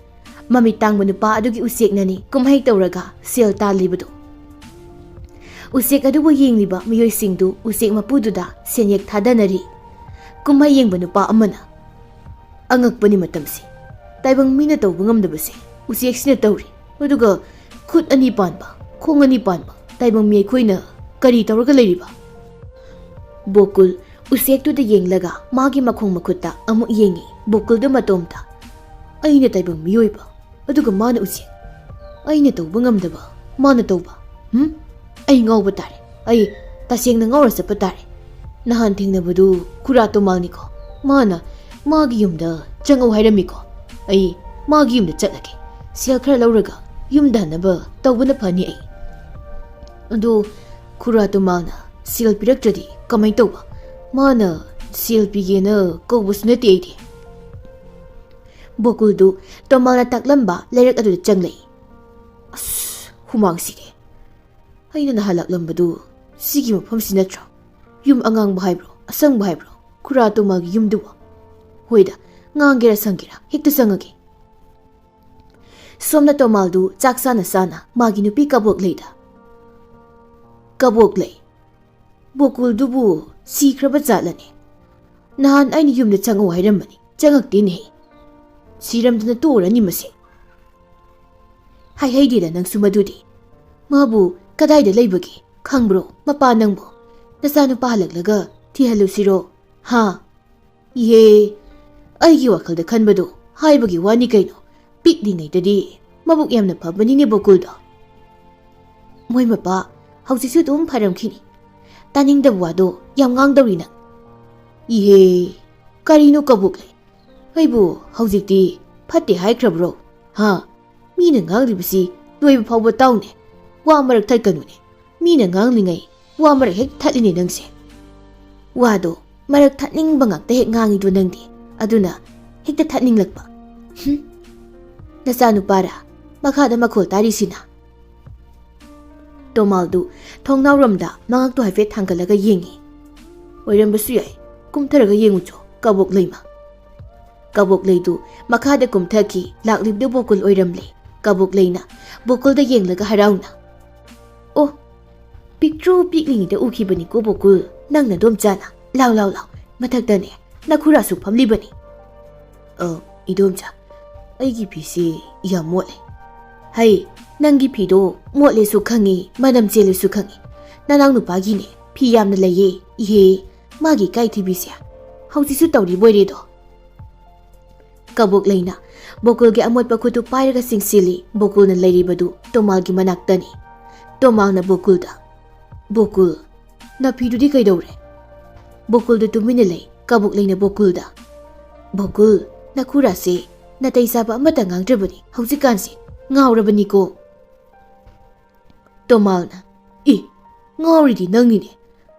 ꯃꯃꯤꯠ ꯇꯥꯡꯕ ꯅꯨꯄꯥ ꯑꯗꯨꯒꯤ ꯎꯆꯦꯛꯅꯅꯤ ꯀꯨꯝꯍꯩ ꯇꯧꯔꯒ ꯁꯦꯜ ꯇꯥꯜꯂꯤꯕꯗꯨ꯫ ꯎꯆꯦꯛ ꯑꯗꯨꯕꯨ ꯌꯦꯡꯂꯤꯕ ꯃꯤꯑꯣꯏꯁꯤꯡꯗꯨ ꯎꯆꯦꯛ ꯃꯄꯨꯗꯨꯗ ꯁꯦꯟꯌꯦꯛ ꯊꯥꯗꯅꯔꯤ꯫ ꯀꯨꯝꯍꯩ ꯌꯦꯡꯕ ꯅꯨꯄꯥ ꯑꯃꯅ, "ꯑꯉꯛꯄꯅꯤ ꯃꯇꯝꯁꯤ꯫ ꯇꯥꯏꯕꯪ ꯃꯤꯅ ꯇꯧꯕ ꯉꯝꯗꯕꯁꯦ ꯎꯆꯦꯛꯁꯤꯅ ꯇꯧꯔꯤ꯫ ꯑꯗꯨꯒ ꯈꯨꯠ ꯑꯅꯤ ꯄꯥꯟꯕ, ꯈꯣꯡ ꯑꯅꯤ ꯄꯥꯟꯕ ꯇꯥꯏꯕꯪ ꯃꯤ ꯑꯩꯈꯣꯏꯅ ꯀꯔꯤ ꯇꯧꯔꯒ ꯂꯩꯔꯤꯕ?" ꯕꯣꯀꯨꯜ ꯎꯆꯦꯛꯇꯨꯗ ꯌꯦꯡꯂꯒ ꯃꯥꯒꯤ ꯃꯈꯣꯡ ꯃꯈꯨꯠꯇ ꯑꯃꯨꯛ ꯌꯦꯡꯉꯤ꯫ ꯕꯣꯀꯨꯜꯗꯨ ꯃꯇꯣꯝꯇ, "ꯑꯩꯅ ꯇꯥꯏꯕꯪ ꯃꯤꯑꯣꯏꯕ, ꯑꯗꯨꯒ ꯃꯥꯅ ꯎꯆꯦꯛ꯫ ꯑꯩꯅ ꯇꯧꯕ ꯉꯝꯗꯕ ꯃꯥꯅ ꯇꯧꯕ꯫ ꯍꯨꯝ? ꯑꯩ ꯉꯥꯎꯕ ꯇꯥꯔꯦ꯫ ꯑꯩ ꯇꯁꯦꯡꯅ ꯉꯥꯎꯔ ꯆꯠꯄ ꯇꯥꯔꯦ꯫ ꯅꯍꯥꯟ ꯊꯦꯡꯅꯕꯗꯨ ꯈꯨꯔꯥ ꯇꯣꯃꯥꯜꯅꯤꯀꯣ꯫ ꯃꯥꯅ ꯃꯥꯒꯤ ꯌꯨꯝꯗ ꯆꯪꯉꯧ ꯍꯥꯏꯔꯝꯃꯤꯀꯣ꯫ ꯑꯩ ꯃꯥꯒꯤ ꯌꯨꯝꯗ ꯆꯠꯂꯒꯦ꯫ ꯁꯦꯜ ꯈꯔ ꯂꯧꯔꯒ ꯌꯨꯝꯗ ꯍꯟꯅꯕ ꯇꯧꯕꯅ ꯐꯅꯤ ꯑꯩ꯫ ꯑꯗꯨ ꯈꯨꯔꯥ ꯇꯣꯃꯥꯜꯅ ꯁꯦꯜ ꯄꯤꯔꯛꯇ꯭ꯔꯗꯤ ꯀꯃꯥꯏ ꯇꯧꯕ? ꯃꯥꯅ ꯁꯦꯜ ꯄꯤꯒꯦꯅ ꯀꯧꯕꯁꯨ ꯅꯠꯇꯦ ꯑꯩꯗꯤ꯫ ꯕꯣꯀꯨꯜꯗꯨ ꯇꯣꯃꯥꯜꯅ ꯇꯥꯛꯂꯝꯕ ꯂꯩꯔꯛ ꯑꯗꯨꯗ ꯆꯪꯂꯛꯏ꯫ ꯑꯁ, ꯍꯨꯃꯥꯡꯁꯤꯗꯤ꯫ ꯑꯩꯅ ꯅꯍꯥꯟ ꯂꯥꯛꯂꯝꯕꯗꯨ ꯁꯤꯒꯤ ꯃꯐꯝꯁꯤ ꯅꯠꯇ꯭ꯔꯣ? ꯌꯨꯝ ꯑꯉꯥꯡꯕ ꯍꯥꯏꯕ꯭ꯔꯣ, ꯑꯁꯪꯕ ꯍꯥꯏꯕ꯭ꯔꯣ, ꯈꯨꯔꯥ ꯇꯣꯃꯥꯜꯒꯤ ꯌꯨꯝꯗꯨꯕꯣ? ꯍꯣꯏꯗ, ꯉꯥꯡꯒꯦꯔꯥ ꯁꯪꯒꯦꯔꯥ ꯍꯦꯛꯇ ꯆꯪꯉꯒꯦ꯫ ꯁꯣꯝꯅ ꯇꯣꯃꯥꯜꯗꯨ ꯆꯥꯛ ꯆꯥꯅ ꯆꯥꯅ ꯃꯥꯒꯤ ꯅꯨꯄꯤ ꯀꯕꯣꯛꯂꯩꯗ, "ꯀꯕꯣꯛꯂꯩ, ꯕꯣꯀꯨꯜꯗꯨꯕꯨ ꯁꯤꯈ꯭ꯔꯕ ꯖꯥꯠꯂꯅꯦ? ꯅꯍꯥꯟ ꯑꯩꯅ ꯌꯨꯝꯗ ꯆꯪꯉꯛꯎ ꯍꯥꯏꯔꯝꯕꯅꯤ, ꯆꯪꯉꯛꯇꯦꯅꯦꯍꯦ꯫ ꯁꯤꯔꯝꯗꯅ ꯇꯣꯛꯎꯔꯅꯤ ꯃꯁꯤ꯫" "ꯍꯥꯏꯍꯩꯗꯦꯗ ꯅꯪꯁꯨ ꯃꯗꯨꯗꯤ꯫ ꯃꯥꯕꯨ ꯀꯗꯥꯏꯗ ꯂꯩꯕꯒꯦ ꯈꯪꯕ꯭ꯔꯣ ꯃꯄꯥ ꯅꯪꯕꯨ? ꯅꯆꯥꯅꯨꯄꯥ ꯍꯜꯂꯛꯂꯒ ꯊꯤꯍꯜꯂꯨꯁꯤꯔꯣ? ꯍꯥ?" "ꯏꯍꯦ, ꯑꯩꯒꯤ ꯋꯥꯈꯜꯗ ꯈꯟꯕꯗꯣ ꯍꯥꯏꯕꯒꯤ ꯋꯥꯅꯤ ꯀꯩꯅꯣ꯫ ꯄꯤꯛꯂꯤꯉꯩꯗꯗꯤ ꯃꯕꯨꯛ ꯌꯥꯝꯅ ꯐꯕꯅꯤꯅꯦ ꯕꯣꯀꯨꯜꯗꯣ꯫" "ꯃꯣꯏ ꯃꯄꯥ ꯍꯧꯖꯤꯛꯁꯨ ꯑꯗꯨꯝ ꯐꯔꯝꯈꯤꯅꯤ꯫ ꯇꯥꯅꯤꯡꯗꯕ ꯋꯥꯗꯣ ꯌꯥꯝ ꯉꯥꯡꯗꯧꯔꯤ ꯅꯪ꯫" "ꯏꯍꯦ, ꯀꯔꯤꯅꯣ ꯀꯕꯣꯛꯂꯩ? ꯑꯩꯕꯨ ꯍꯧꯖꯤꯛꯇꯤ ꯐꯠꯇꯦ ꯍꯥꯏꯈ꯭ꯔꯕ꯭ꯔꯣ? ꯍꯥ? ꯃꯤꯅ ꯉꯥꯡꯂꯤꯕꯁꯤ ꯂꯣꯏꯕ ꯐꯥꯎꯕ ꯇꯥꯎꯅꯦ꯫ ꯋꯥ ꯃꯔꯛ ꯊꯠꯀꯅꯨꯅꯦ꯫ ꯃꯤꯅ ꯉꯥꯡꯂꯤꯉꯩ ꯋꯥ ꯃꯔꯛ ꯍꯦꯛ ꯊꯠꯂꯤꯅꯦ ꯅꯪꯁꯦ꯫ ꯋꯥꯗꯣ ꯃꯔꯛ ꯊꯠꯅꯤꯡꯕ ꯉꯥꯛꯇ ꯍꯦꯛ ꯉꯥꯡꯉꯤꯗꯣ ꯅꯪꯗꯤ꯫ ꯑꯗꯨꯅ ꯍꯦꯛꯇ ꯊꯠꯅꯤꯡꯂꯛꯄ꯫ ꯍꯨꯝ꯫ ꯅꯆꯥꯅꯨꯄꯥꯔꯥ ꯃꯈꯥꯗ ꯃꯈꯣꯜ ꯇꯥꯔꯤꯁꯤꯅ?" ꯇꯣꯃꯥꯜꯗꯨ ꯊꯣꯡꯅꯥꯎꯔꯣꯝꯗ ꯃꯉꯛꯇꯨ ꯍꯥꯏꯐꯦꯠ ꯊꯥꯡꯒꯠꯂꯒ ꯌꯦꯡꯉꯤ꯫ "ꯑꯣꯏꯔꯝꯕꯁꯨ ꯌꯥꯏ꯫ ꯀꯨꯝꯊꯔꯒ ꯌꯦꯡꯉꯨꯆꯣ, ꯀꯕꯣꯛꯂꯩꯃ꯫" ꯀꯕꯣꯛꯂꯩꯗꯨ ꯃꯈꯥꯗ ꯀꯨꯝꯊꯈꯤ꯫ ꯂꯥꯛꯂꯤꯕꯗꯨ ꯕꯣꯀꯨꯜ ꯑꯣꯏꯔꯝꯂꯦ꯫ ꯀꯕꯣꯛꯂꯩꯅ ꯕꯣꯀꯨꯜꯗ ꯌꯦꯡꯂꯒ ꯍꯔꯥꯎꯅ, "ꯑꯣ, ꯄꯤꯛꯇ꯭ꯔꯨ ꯄꯤꯛꯂꯤꯉꯩꯗ ꯎꯈꯤꯕꯅꯤꯀꯣ ꯕꯣꯀꯨꯜ, ꯅꯪ ꯅꯗꯣꯝꯆꯥꯅ꯫ ꯂꯥꯎ, ꯂꯥꯎ, ꯂꯥꯎ, ꯃꯊꯛꯇꯅꯦ, ꯅꯈꯨꯔꯥꯁꯨ ꯐꯝꯂꯤꯕꯅꯤ꯫" "ꯑ, ꯏꯗꯣꯝꯆꯥ, ꯑꯩꯒꯤ ꯐꯤꯁꯤ ꯌꯥꯝ ꯃꯣꯠꯂꯦ꯫" "ꯍꯩ, ꯅꯪꯒꯤ ꯐꯤꯗꯣ ꯃꯣꯠꯂꯦꯁꯨ ꯈꯪꯉꯤ, ꯃꯅꯝ ꯆꯦꯜꯂꯦꯁꯨ ꯈꯪꯉꯤ꯫ ꯅꯅꯥꯎ ꯅꯨꯄꯥꯒꯤꯅꯦ ꯐꯤ ꯌꯥꯝꯅ ꯂꯩꯌꯦ, ꯏꯍꯦ, ꯃꯥꯒꯤ ꯏꯀꯥꯏ ꯊꯤꯕꯤꯁꯦ꯫ ꯍꯧꯖꯤꯛꯁꯨ ꯇꯧꯔꯤꯕꯣꯏꯔꯦꯗꯣ꯫" ꯀꯕꯣꯛꯂꯩꯅ ꯕꯣꯀꯨꯜꯒꯤ ꯑꯃꯣꯠꯄ ꯈꯨꯠꯇꯨ ꯄꯥꯏꯔꯒ ꯆꯤꯡꯁꯤꯜꯂꯤ꯫ ꯕꯣꯀꯨꯜꯅ ꯂꯩꯔꯤꯕꯗꯨ ꯇꯣꯃꯥꯜꯒꯤ ꯃꯅꯥꯛꯇꯅꯤ꯫ ꯇꯣꯃꯥꯜꯅ ꯕꯣꯀꯨꯜꯗ, "ꯕꯣꯀꯨꯜ, ꯅꯐꯤꯗꯨꯗꯤ ꯀꯩꯗꯧꯔꯦ?" ꯕꯣꯀꯨꯜꯗꯨ ꯇꯨꯃꯤꯟꯅ ꯂꯩ꯫ ꯀꯕꯣꯛꯂꯩꯅ ꯕꯣꯀꯨꯜꯗ, "ꯕꯣꯀꯨꯜ, ꯅꯈꯨꯔꯥꯁꯦ ꯅꯥꯇꯩ ꯆꯥꯕ ꯑꯃꯠꯇ ꯉꯥꯡꯗ꯭ꯔꯕꯅꯤ ꯍꯧꯖꯤꯛꯀꯥꯟꯁꯦ꯫ ꯉꯥꯎꯔꯕꯅꯤꯀꯣ꯫" ꯇꯣꯃꯥꯜꯅ, "ꯏ, ꯉꯥꯎꯔꯤꯗꯤ ꯅꯪꯅꯤꯅꯦ꯫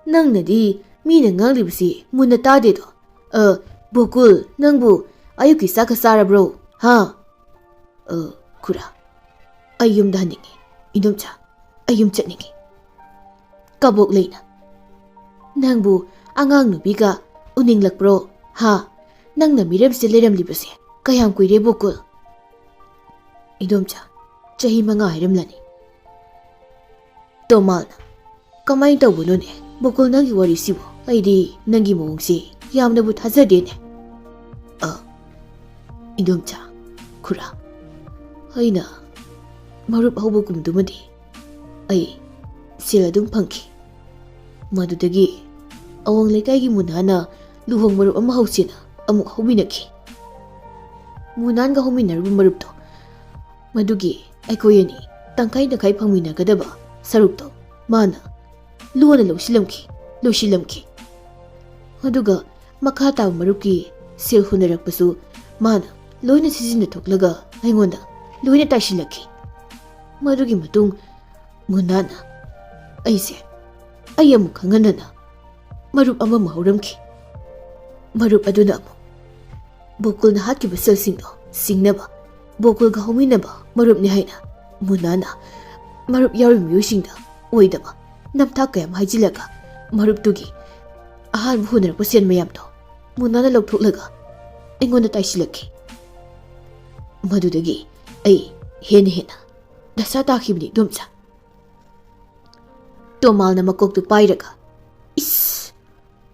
ꯅꯪꯅꯗꯤ ꯃꯤꯅ ꯉꯥꯡꯂꯤꯕꯁꯤ ꯃꯨꯟꯅ ꯇꯥꯗꯦꯗꯣ꯫ ꯑ, ꯕꯣꯀꯨꯜ, ꯅꯪꯕꯨ ꯑꯌꯨꯛꯀꯤ ꯆꯥꯛꯀ ꯆꯥꯔꯕ꯭ꯔꯣ? ꯍꯥ? ꯑ, ꯈꯨꯔꯥ, ꯑꯩ ꯌꯨꯝꯗ ꯍꯟꯅꯤꯡꯉꯤ꯫ ꯏꯗꯣꯝꯆꯥ, ꯑꯩ ꯌꯨꯝ ꯆꯠꯅꯤꯡꯉꯤ꯫ ꯀꯕꯣꯛ ꯂꯩꯅ, ꯅꯪꯕꯨ ꯑꯉꯥꯡ ꯅꯨꯄꯤꯒ ꯎꯅꯤꯡꯂꯛꯄ꯭ꯔꯣ? ꯍꯥ? ꯅꯪꯅ ꯃꯤꯔꯝꯁꯤꯗ ꯂꯩꯔꯝꯂꯤꯕꯁꯦ ꯀꯌꯥꯝ ꯀꯨꯏꯔꯦ, ꯕꯣꯀꯨꯜ? ꯏꯗꯣꯝꯆꯥ, ꯆꯍꯤ ꯃꯉꯥ ꯍꯥꯏꯔꯝꯂꯅꯤ꯫ ꯇꯣꯃꯥꯜꯅ, ꯀꯃꯥꯏꯅ ꯇꯧꯕꯅꯣꯅꯦ, ꯕꯣꯀꯨꯜ, ꯅꯪꯒꯤ ꯋꯥꯔꯤꯁꯤꯕꯨ? ꯑꯩꯗꯤ ꯅꯪꯒꯤ ꯃꯑꯣꯡꯁꯤ ꯌꯥꯝꯅꯕꯨ ꯊꯥꯖꯗꯦꯅꯦ꯫ ꯑ, ꯏꯗꯣꯝꯆꯥ, ꯈꯨꯔꯥ, ꯑꯩꯅ ꯃꯔꯨꯞ ꯍꯧꯕꯒꯨꯝꯗꯨꯃꯗꯤ ꯑꯩ ꯁꯦꯜ ꯑꯗꯨꯝ ꯐꯪꯈꯤ꯫ ꯃꯗꯨꯗꯒꯤ ꯑꯋꯥꯡ ꯂꯩꯀꯥꯏꯒꯤ ꯃꯨꯅꯥꯅ ꯂꯨꯍꯣꯡ ꯃꯔꯨꯞ ꯑꯃ ꯍꯧꯁꯦꯅ ꯑꯃꯨꯛ ꯍꯧꯃꯤꯟꯅꯈꯤ꯫ ꯃꯨꯅꯥꯟꯒ ꯍꯧꯃꯤꯟꯅꯔꯨꯕ ꯃꯔꯨꯞꯇꯣ, ꯃꯗꯨꯒꯤ ꯑꯩꯈꯣꯏ ꯑꯅꯤ ꯇꯪꯈꯥꯏ ꯇꯪꯈꯥꯏ ꯐꯪꯃꯤꯟꯅꯒꯗꯕ ꯁꯔꯨꯛꯇꯣ ꯃꯥꯅ ꯂꯣꯟꯅ ꯂꯧꯁꯤꯜꯂꯝꯈꯤ, ꯂꯣꯏꯁꯤꯜꯂꯝꯈꯤ꯫ ꯑꯗꯨꯒ ꯃꯈꯥ ꯇꯥꯕ ꯃꯔꯨꯞꯀꯤ ꯁꯦꯜ ꯍꯨꯟꯅꯔꯛꯄꯁꯨ ꯃꯥꯅ ꯂꯣꯏꯅ ꯁꯤꯖꯤꯟꯅꯊꯣꯛꯂꯒ ꯑꯩꯉꯣꯟꯗ ꯂꯣꯏꯅ ꯇꯥꯏꯁꯤꯜꯂꯛꯈꯤ꯫ ꯃꯗꯨꯒꯤ ꯃꯇꯨꯡ ꯃꯨꯅꯥꯅ ꯑꯩꯁꯦ, ꯑꯩ ꯑꯃꯨꯛ ꯈꯪꯍꯟꯗꯅ ꯃꯔꯨꯞ ꯑꯃꯃꯨꯛ ꯍꯧꯔꯝꯈꯤ꯫ ꯃꯔꯨꯞ ꯑꯗꯨꯅ ꯑꯃꯨꯛ ꯕꯣꯀꯨꯜꯅ ꯍꯥꯠꯈꯤꯕ ꯁꯦꯜꯁꯤꯡꯗꯣ ꯁꯤꯡꯅꯕ ꯕꯣꯀꯨꯜꯒ ꯍꯧꯃꯤꯟꯅꯕ ꯃꯔꯨꯞꯅꯤ ꯍꯥꯏꯅ ꯃꯨꯅꯥꯅ ꯃꯔꯨꯞ ꯌꯥꯎꯔꯤꯕ ꯃꯤꯑꯣꯏꯁꯤꯡꯗ ꯑꯣꯏꯗꯕ ꯅꯝꯊꯥꯛ ꯀꯌꯥ ꯑꯃ ꯍꯥꯏꯖꯤꯜꯂꯒ ꯃꯔꯨꯞꯇꯨꯒꯤ ꯑꯍꯥꯟꯕ ꯍꯨꯟꯅꯔꯛꯄ ꯁꯦꯜ ꯃꯌꯥꯝꯗꯣ ꯃꯨꯅꯥꯅ ꯂꯧꯊꯣꯛꯂꯒ ꯑꯩꯉꯣꯟꯗ ꯇꯥꯏꯁꯤꯜꯂꯛꯈꯤ꯫ ꯃꯗꯨꯗꯒꯤ ꯑꯩ ꯍꯦꯟꯅ ꯍꯦꯟꯅ ꯗꯁꯥ ꯇꯥꯈꯤꯕꯅꯤ, ꯏꯗꯣꯝꯆꯥ꯫ ꯇꯣꯃꯥꯜꯅ ꯃꯀꯣꯛꯇꯨ ꯄꯥꯏꯔꯒ, ꯏꯁ!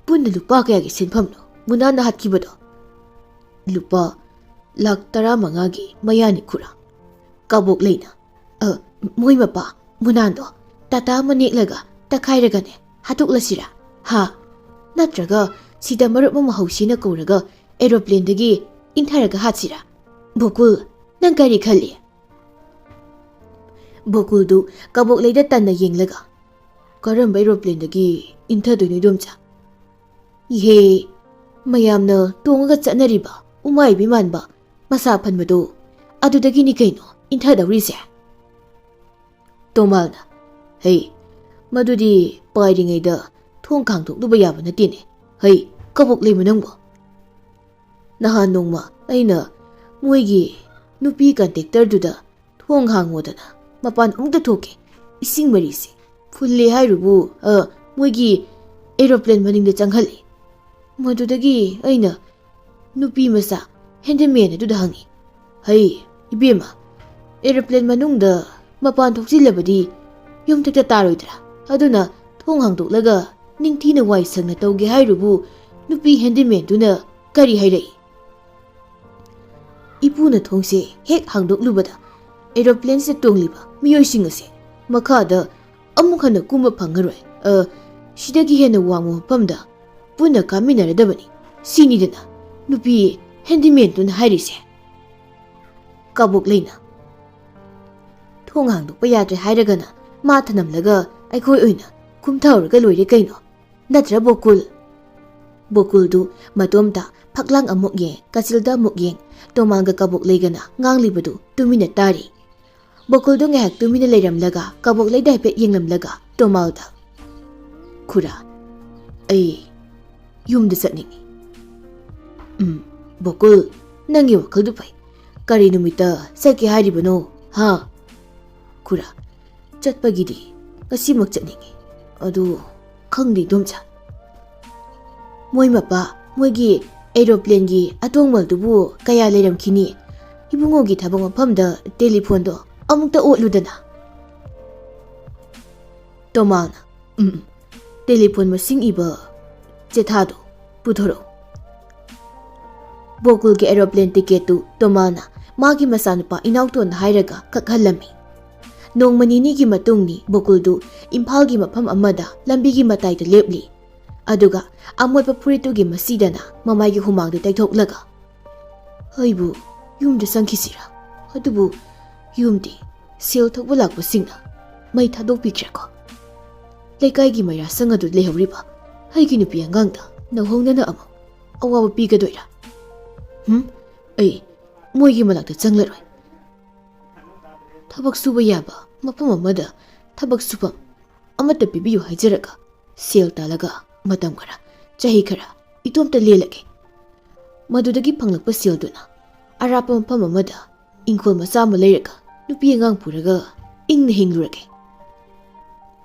ꯄꯨꯟꯅ ꯂꯨꯄꯥ ꯀꯌꯥꯒꯤ ꯁꯦꯟꯐꯝꯅꯣ ꯃꯨꯅꯥꯅ ꯍꯥꯠꯈꯤꯕꯗꯣ? ꯂꯨꯄꯥ ꯂꯥꯛ ꯇꯔꯥꯃꯉꯥꯒꯤ ꯃꯌꯥꯅꯤ, ꯈꯨꯔꯥ꯫ ꯀꯕꯣꯛ ꯂꯩꯅ, ꯑ, ꯃꯣꯏ ꯃꯄꯥ ꯃꯨꯅꯥꯟꯗꯣ ꯇꯥꯇꯥ ꯑꯃ ꯅꯦꯛꯂꯒ ꯇꯛꯈꯥꯏꯔꯒꯅꯦ ꯍꯥꯠꯇꯣꯛꯂꯁꯤꯔꯥ? ꯍꯥ? ꯅꯠꯇ꯭ꯔꯒ ꯁꯤꯗ ꯃꯔꯨꯞ ꯑꯃ ꯍꯧꯁꯤꯅ ꯀꯧꯔꯒ ꯑꯦꯔꯣꯄ꯭ꯂꯦꯟꯗꯒꯤ ꯏꯟꯊꯔꯒ ꯍꯥꯠꯁꯤꯔꯥ? ꯕꯣꯀꯨꯜ, ꯅꯪ ꯀꯔꯤ ꯈꯜꯂꯤ? ꯕꯣꯀꯨꯜꯗꯨ ꯀꯕꯣꯛ ꯂꯩꯗ ꯇꯟꯅ ꯌꯦꯡꯂꯒ, ꯀꯔꯝꯕ ꯑꯦꯔꯣꯄ꯭ꯂꯦꯟꯗꯒꯤ ꯏꯟꯊꯗꯣꯏꯅꯣ, ꯏꯗꯣꯝꯆꯥ? ꯏꯍꯦ, ꯃꯌꯥꯝꯅ ꯇꯣꯡꯉꯒ ꯆꯠꯅꯔꯤꯕ ꯎꯃꯥꯏꯕꯤ ꯃꯥꯟꯕ ꯃꯁꯥ ꯐꯟꯕꯗꯣ, ꯑꯗꯨꯗꯒꯤꯅꯤ ꯀꯩꯅꯣ ꯏꯟꯊꯗꯧꯔꯤꯁꯦ꯫ ꯇꯣꯃꯥꯜꯅ, ꯍꯩ, ꯃꯗꯨꯗꯤ ꯄꯥꯏꯔꯤꯉꯩꯗ ꯊꯣꯡ ꯍꯥꯡꯗꯣꯛꯂꯨꯕ ꯌꯥꯕ ꯅꯠꯇꯦꯅꯦ꯫ ꯍꯩ, ꯀꯕꯣꯛꯂꯩꯃ ꯅꯪꯕꯣ꯫ ꯅꯍꯥꯟ ꯅꯣꯡꯃ ꯑꯩꯅ ꯃꯣꯏꯒꯤ ꯅꯨꯄꯤ ꯀꯟꯇꯦꯛꯇꯔꯗꯨꯗ ꯊꯣꯡ ꯍꯥꯡꯉꯣꯗꯅ ꯃꯄꯥꯟ ꯑꯃꯨꯛꯇ ꯊꯣꯛꯀꯦ꯫ ꯏꯁꯤꯡ ꯃꯔꯤꯁꯦ ꯐꯨꯜꯂꯦ ꯍꯥꯏꯔꯨꯕꯨ, ꯑ, ꯃꯣꯏꯒꯤ ꯑꯦꯔꯣꯄ꯭ꯂꯦꯟ ꯃꯅꯤꯡꯗ ꯆꯪꯍꯜꯂꯦ꯫ ꯃꯗꯨꯗꯒꯤ ꯑꯩꯅ ꯅꯨꯄꯤ ꯃꯆꯥ ꯍꯦꯟꯗꯃꯦꯟ ꯑꯗꯨꯗ ꯍꯪꯉꯤ, "ꯍꯩ, ꯏꯕꯦꯝꯃ, ꯑꯦꯔꯣꯄ꯭ꯂꯦꯟ ꯃꯅꯨꯡꯗ ꯃꯄꯥꯟ ꯊꯣꯛꯆꯤꯜꯂꯕꯗꯤ ꯌꯨꯝꯊꯛꯇ ꯇꯥꯔꯣꯏꯗ꯭ꯔꯥ? ꯑꯗꯨꯅ ꯊꯣꯡ ꯍꯥꯡꯗꯣꯛꯂꯒ ꯅꯤꯡꯊꯤꯅ ꯋꯥꯏ ꯁꯪꯅ ꯇꯧꯒꯦ ꯍꯥꯏꯔꯨꯕꯨ ꯅꯨꯄꯤ ꯍꯦꯟꯗꯃꯦꯟꯗꯨꯅ ꯀꯔꯤ ꯍꯥꯏꯔꯛꯏ?" ꯏꯄꯨꯅ ꯊꯣꯡꯁꯦ ꯍꯦꯛ ꯍꯥꯡꯗꯣꯛꯂꯨꯕꯗ ꯑꯦꯔꯣꯄ꯭ꯂꯦꯟꯁꯤꯗ ꯇꯣꯡꯂꯤꯕ ꯃꯤꯑꯣꯏꯁꯤꯡ ꯑꯁꯦ ꯃꯈꯥꯗ ꯑꯃꯨꯛ ꯍꯟꯅ ꯀꯨꯝꯕ ꯐꯪꯉꯔꯣꯏ꯫ ꯑ, ꯁꯤꯗꯒꯤ ꯍꯦꯟꯅ ꯋꯥꯡꯕ ꯃꯐꯝꯗ ꯄꯨꯟꯅ ꯀꯥꯃꯤꯟꯅꯔꯗꯕꯅꯤ꯫ ꯁꯤꯅꯤꯗꯅ ꯅꯨꯄꯤ ꯍꯦꯟꯗꯤꯃꯦꯟꯗꯨꯅ ꯍꯥꯏꯔꯤꯁꯦ꯫ ꯀꯕꯣꯛꯂꯩꯅ, "ꯊꯣꯡ ꯍꯥꯡꯗꯣꯛꯄ ꯌꯥꯗ꯭ꯔꯦ ꯍꯥꯏꯔꯒꯅ ꯃꯥ ꯊꯅꯝꯂꯒ ꯑꯩꯈꯣꯏ ꯑꯣꯏꯅ ꯀꯨꯝꯊꯍꯧꯔꯒ ꯂꯣꯏꯔꯦ ꯀꯩꯅꯣ꯫ ꯅꯠꯇ꯭ꯔ ꯕꯣꯀꯨꯜ?" ꯕꯣꯀꯨꯜꯗꯨ ꯃꯇꯣꯝꯇ ꯐꯛꯂꯥꯡ ꯑꯃꯨꯛ ꯌꯦꯡ, ꯀꯥꯆꯤꯜꯗ ꯑꯃꯨꯛ ꯌꯦꯡ, ꯇꯣꯃꯥꯜꯒ ꯀꯕꯣꯛꯂꯩꯒꯅ ꯉꯥꯡꯂꯤꯕꯗꯨ ꯇꯨꯃꯤꯟꯅ ꯇꯥꯔꯤ꯫ ꯕꯣꯀꯨꯜꯗꯣ ꯉꯥꯏꯍꯥꯛ ꯇꯨꯃꯤꯟꯅ ꯂꯩꯔꯝꯂꯒ ꯀꯕꯣꯛꯂꯩꯗ ꯍꯥꯏꯐꯦꯠ ꯌꯦꯡꯂꯝꯂꯒ ꯇꯣꯃꯥꯜꯗ, "ꯈꯨꯔꯥ, ꯑꯩ ꯌꯨꯝꯗ ꯆꯠꯅꯤꯡꯉꯤ꯫" "ꯎꯝ, ꯕꯣꯀꯨꯜ, ꯅꯪꯒꯤ ꯋꯥꯈꯜꯗꯨ ꯐꯩ꯫ ꯀꯔꯤ ꯅꯨꯃꯤꯠꯇ ꯆꯠꯀꯦ ꯍꯥꯏꯔꯤꯕꯅꯣ, ꯍꯥ?" "ꯈꯨꯔꯥ, ꯆꯠꯄꯒꯤꯗꯤ ꯉꯁꯤꯃꯛ ꯆꯠꯅꯤꯡꯉꯤ꯫ ꯑꯗꯨ ꯈꯪꯗꯦ, ꯏꯗꯣꯝꯆꯥ꯫ ꯃꯣꯏ ꯃꯄꯥ, ꯃꯣꯏꯒꯤ ꯑꯦꯔꯣꯄ꯭ꯂꯦꯟꯒꯤ ꯑꯇꯣꯡꯃꯜꯗꯨꯕꯨ ꯀꯌꯥ ꯂꯩꯔꯝꯈꯤꯅꯤ? ꯏꯕꯨꯡꯉꯣꯒꯤ ꯊꯕꯛ ꯃꯐꯝꯗ ꯇꯦꯂꯤꯐꯣꯟꯗꯣ ꯑꯃꯨꯛꯇ ꯑꯣꯠꯂꯨꯗꯅ꯫" ꯇꯣꯃꯥꯜꯅ, "ꯎꯝ, ꯎꯝ, ꯇꯦꯂꯤꯐꯣꯟ ꯃꯁꯤꯡ ꯏꯕ ꯆꯦꯊꯥꯗꯣ ꯄꯨꯊꯣꯔꯛꯎ꯫" ꯕꯣꯀꯨꯜꯒꯤ ꯑꯦꯔꯣꯄ꯭ꯂꯦꯟ ꯇꯤꯀꯦꯠꯇꯨ ꯇꯣꯃꯥꯜꯅ ꯃꯥꯒꯤ ꯃꯆꯥꯅꯨꯄꯥ ꯏꯅꯥꯎꯇꯣꯟꯗ ꯍꯥꯏꯔꯒ ꯀꯛꯍꯜꯂꯝꯃꯤ꯫ ꯅꯣꯡꯃ ꯅꯤꯅꯤꯒꯤ ꯃꯇꯨꯡꯅꯤ ꯕꯣꯀꯨꯜꯗꯨ ꯏꯝꯐꯥꯜꯒꯤ ꯃꯐꯝ ꯑꯃꯗ ꯂꯝꯕꯤꯒꯤ ꯃꯇꯥꯏꯗ ꯂꯦꯞꯂꯤ꯫ ꯑꯗꯨꯒ ꯑꯃꯣꯠꯄ ꯐꯨꯔꯤꯠꯇꯨꯒꯤ ꯃꯁꯤꯗꯅ ꯃꯃꯥꯏꯒꯤ ꯍꯨꯃꯥꯡꯗꯨ ꯇꯩꯊꯣꯛꯂꯒ, "ꯑꯩꯕꯨ ꯌꯨꯝꯗ ꯆꯪꯈꯤꯁꯤꯔꯥ? ꯑꯗꯨꯕꯨ ꯌꯨꯝꯗꯤ ꯁꯦꯜ ꯊꯣꯛꯄ ꯂꯥꯛꯄꯁꯤꯡꯅ ꯃꯩ ꯊꯥꯗꯣꯛꯄꯤꯈ꯭ꯔꯦꯀꯣ꯫ ꯂꯩꯀꯥꯏꯒꯤ ꯃꯩꯔꯥꯁꯪ ꯑꯗꯨ ꯂꯩꯍꯧꯔꯤꯕ ꯑꯩꯒꯤ ꯅꯨꯄꯤ ꯑꯉꯥꯡꯗ ꯅꯧꯍꯧꯅꯅ ꯑꯃꯨꯛ ꯑꯋꯥꯕ ꯄꯤꯒꯗꯣꯏꯔꯥ? ꯍꯨꯝ? ꯑꯩ ꯃꯣꯏꯒꯤ ꯃꯅꯥꯛꯇ ꯆꯪꯂꯔꯣꯏ꯫ ꯊꯕꯛ ꯁꯨꯕ ꯌꯥꯕ ꯃꯐꯝ ꯑꯃꯗ ꯊꯕꯛ ꯁꯨꯐꯝ ꯑꯃꯠꯇ ꯄꯤꯕꯤꯌꯨ ꯍꯥꯏꯖꯔꯒ ꯁꯦꯜ ꯇꯥꯜꯂꯒ ꯃꯇꯝ ꯈꯔ, ꯆꯍꯤ ꯈꯔ ꯏꯇꯣꯝꯇ ꯂꯦꯜꯂꯒꯦ꯫ ꯃꯗꯨꯗꯒꯤ ꯐꯪꯂꯛꯄ ꯁꯦꯜꯗꯨꯅ ꯑꯔꯥꯞꯄ ꯃꯐꯝ ꯑꯃꯗ ꯏꯪꯈꯣꯜ ꯃꯆꯥ ꯑꯃ ꯂꯩꯔꯒ ꯅꯨꯄꯤ ꯑꯉꯥꯡ ꯄꯨꯔꯒ ꯏꯪꯅ ꯍꯤꯡꯂꯨꯔꯒꯦ꯫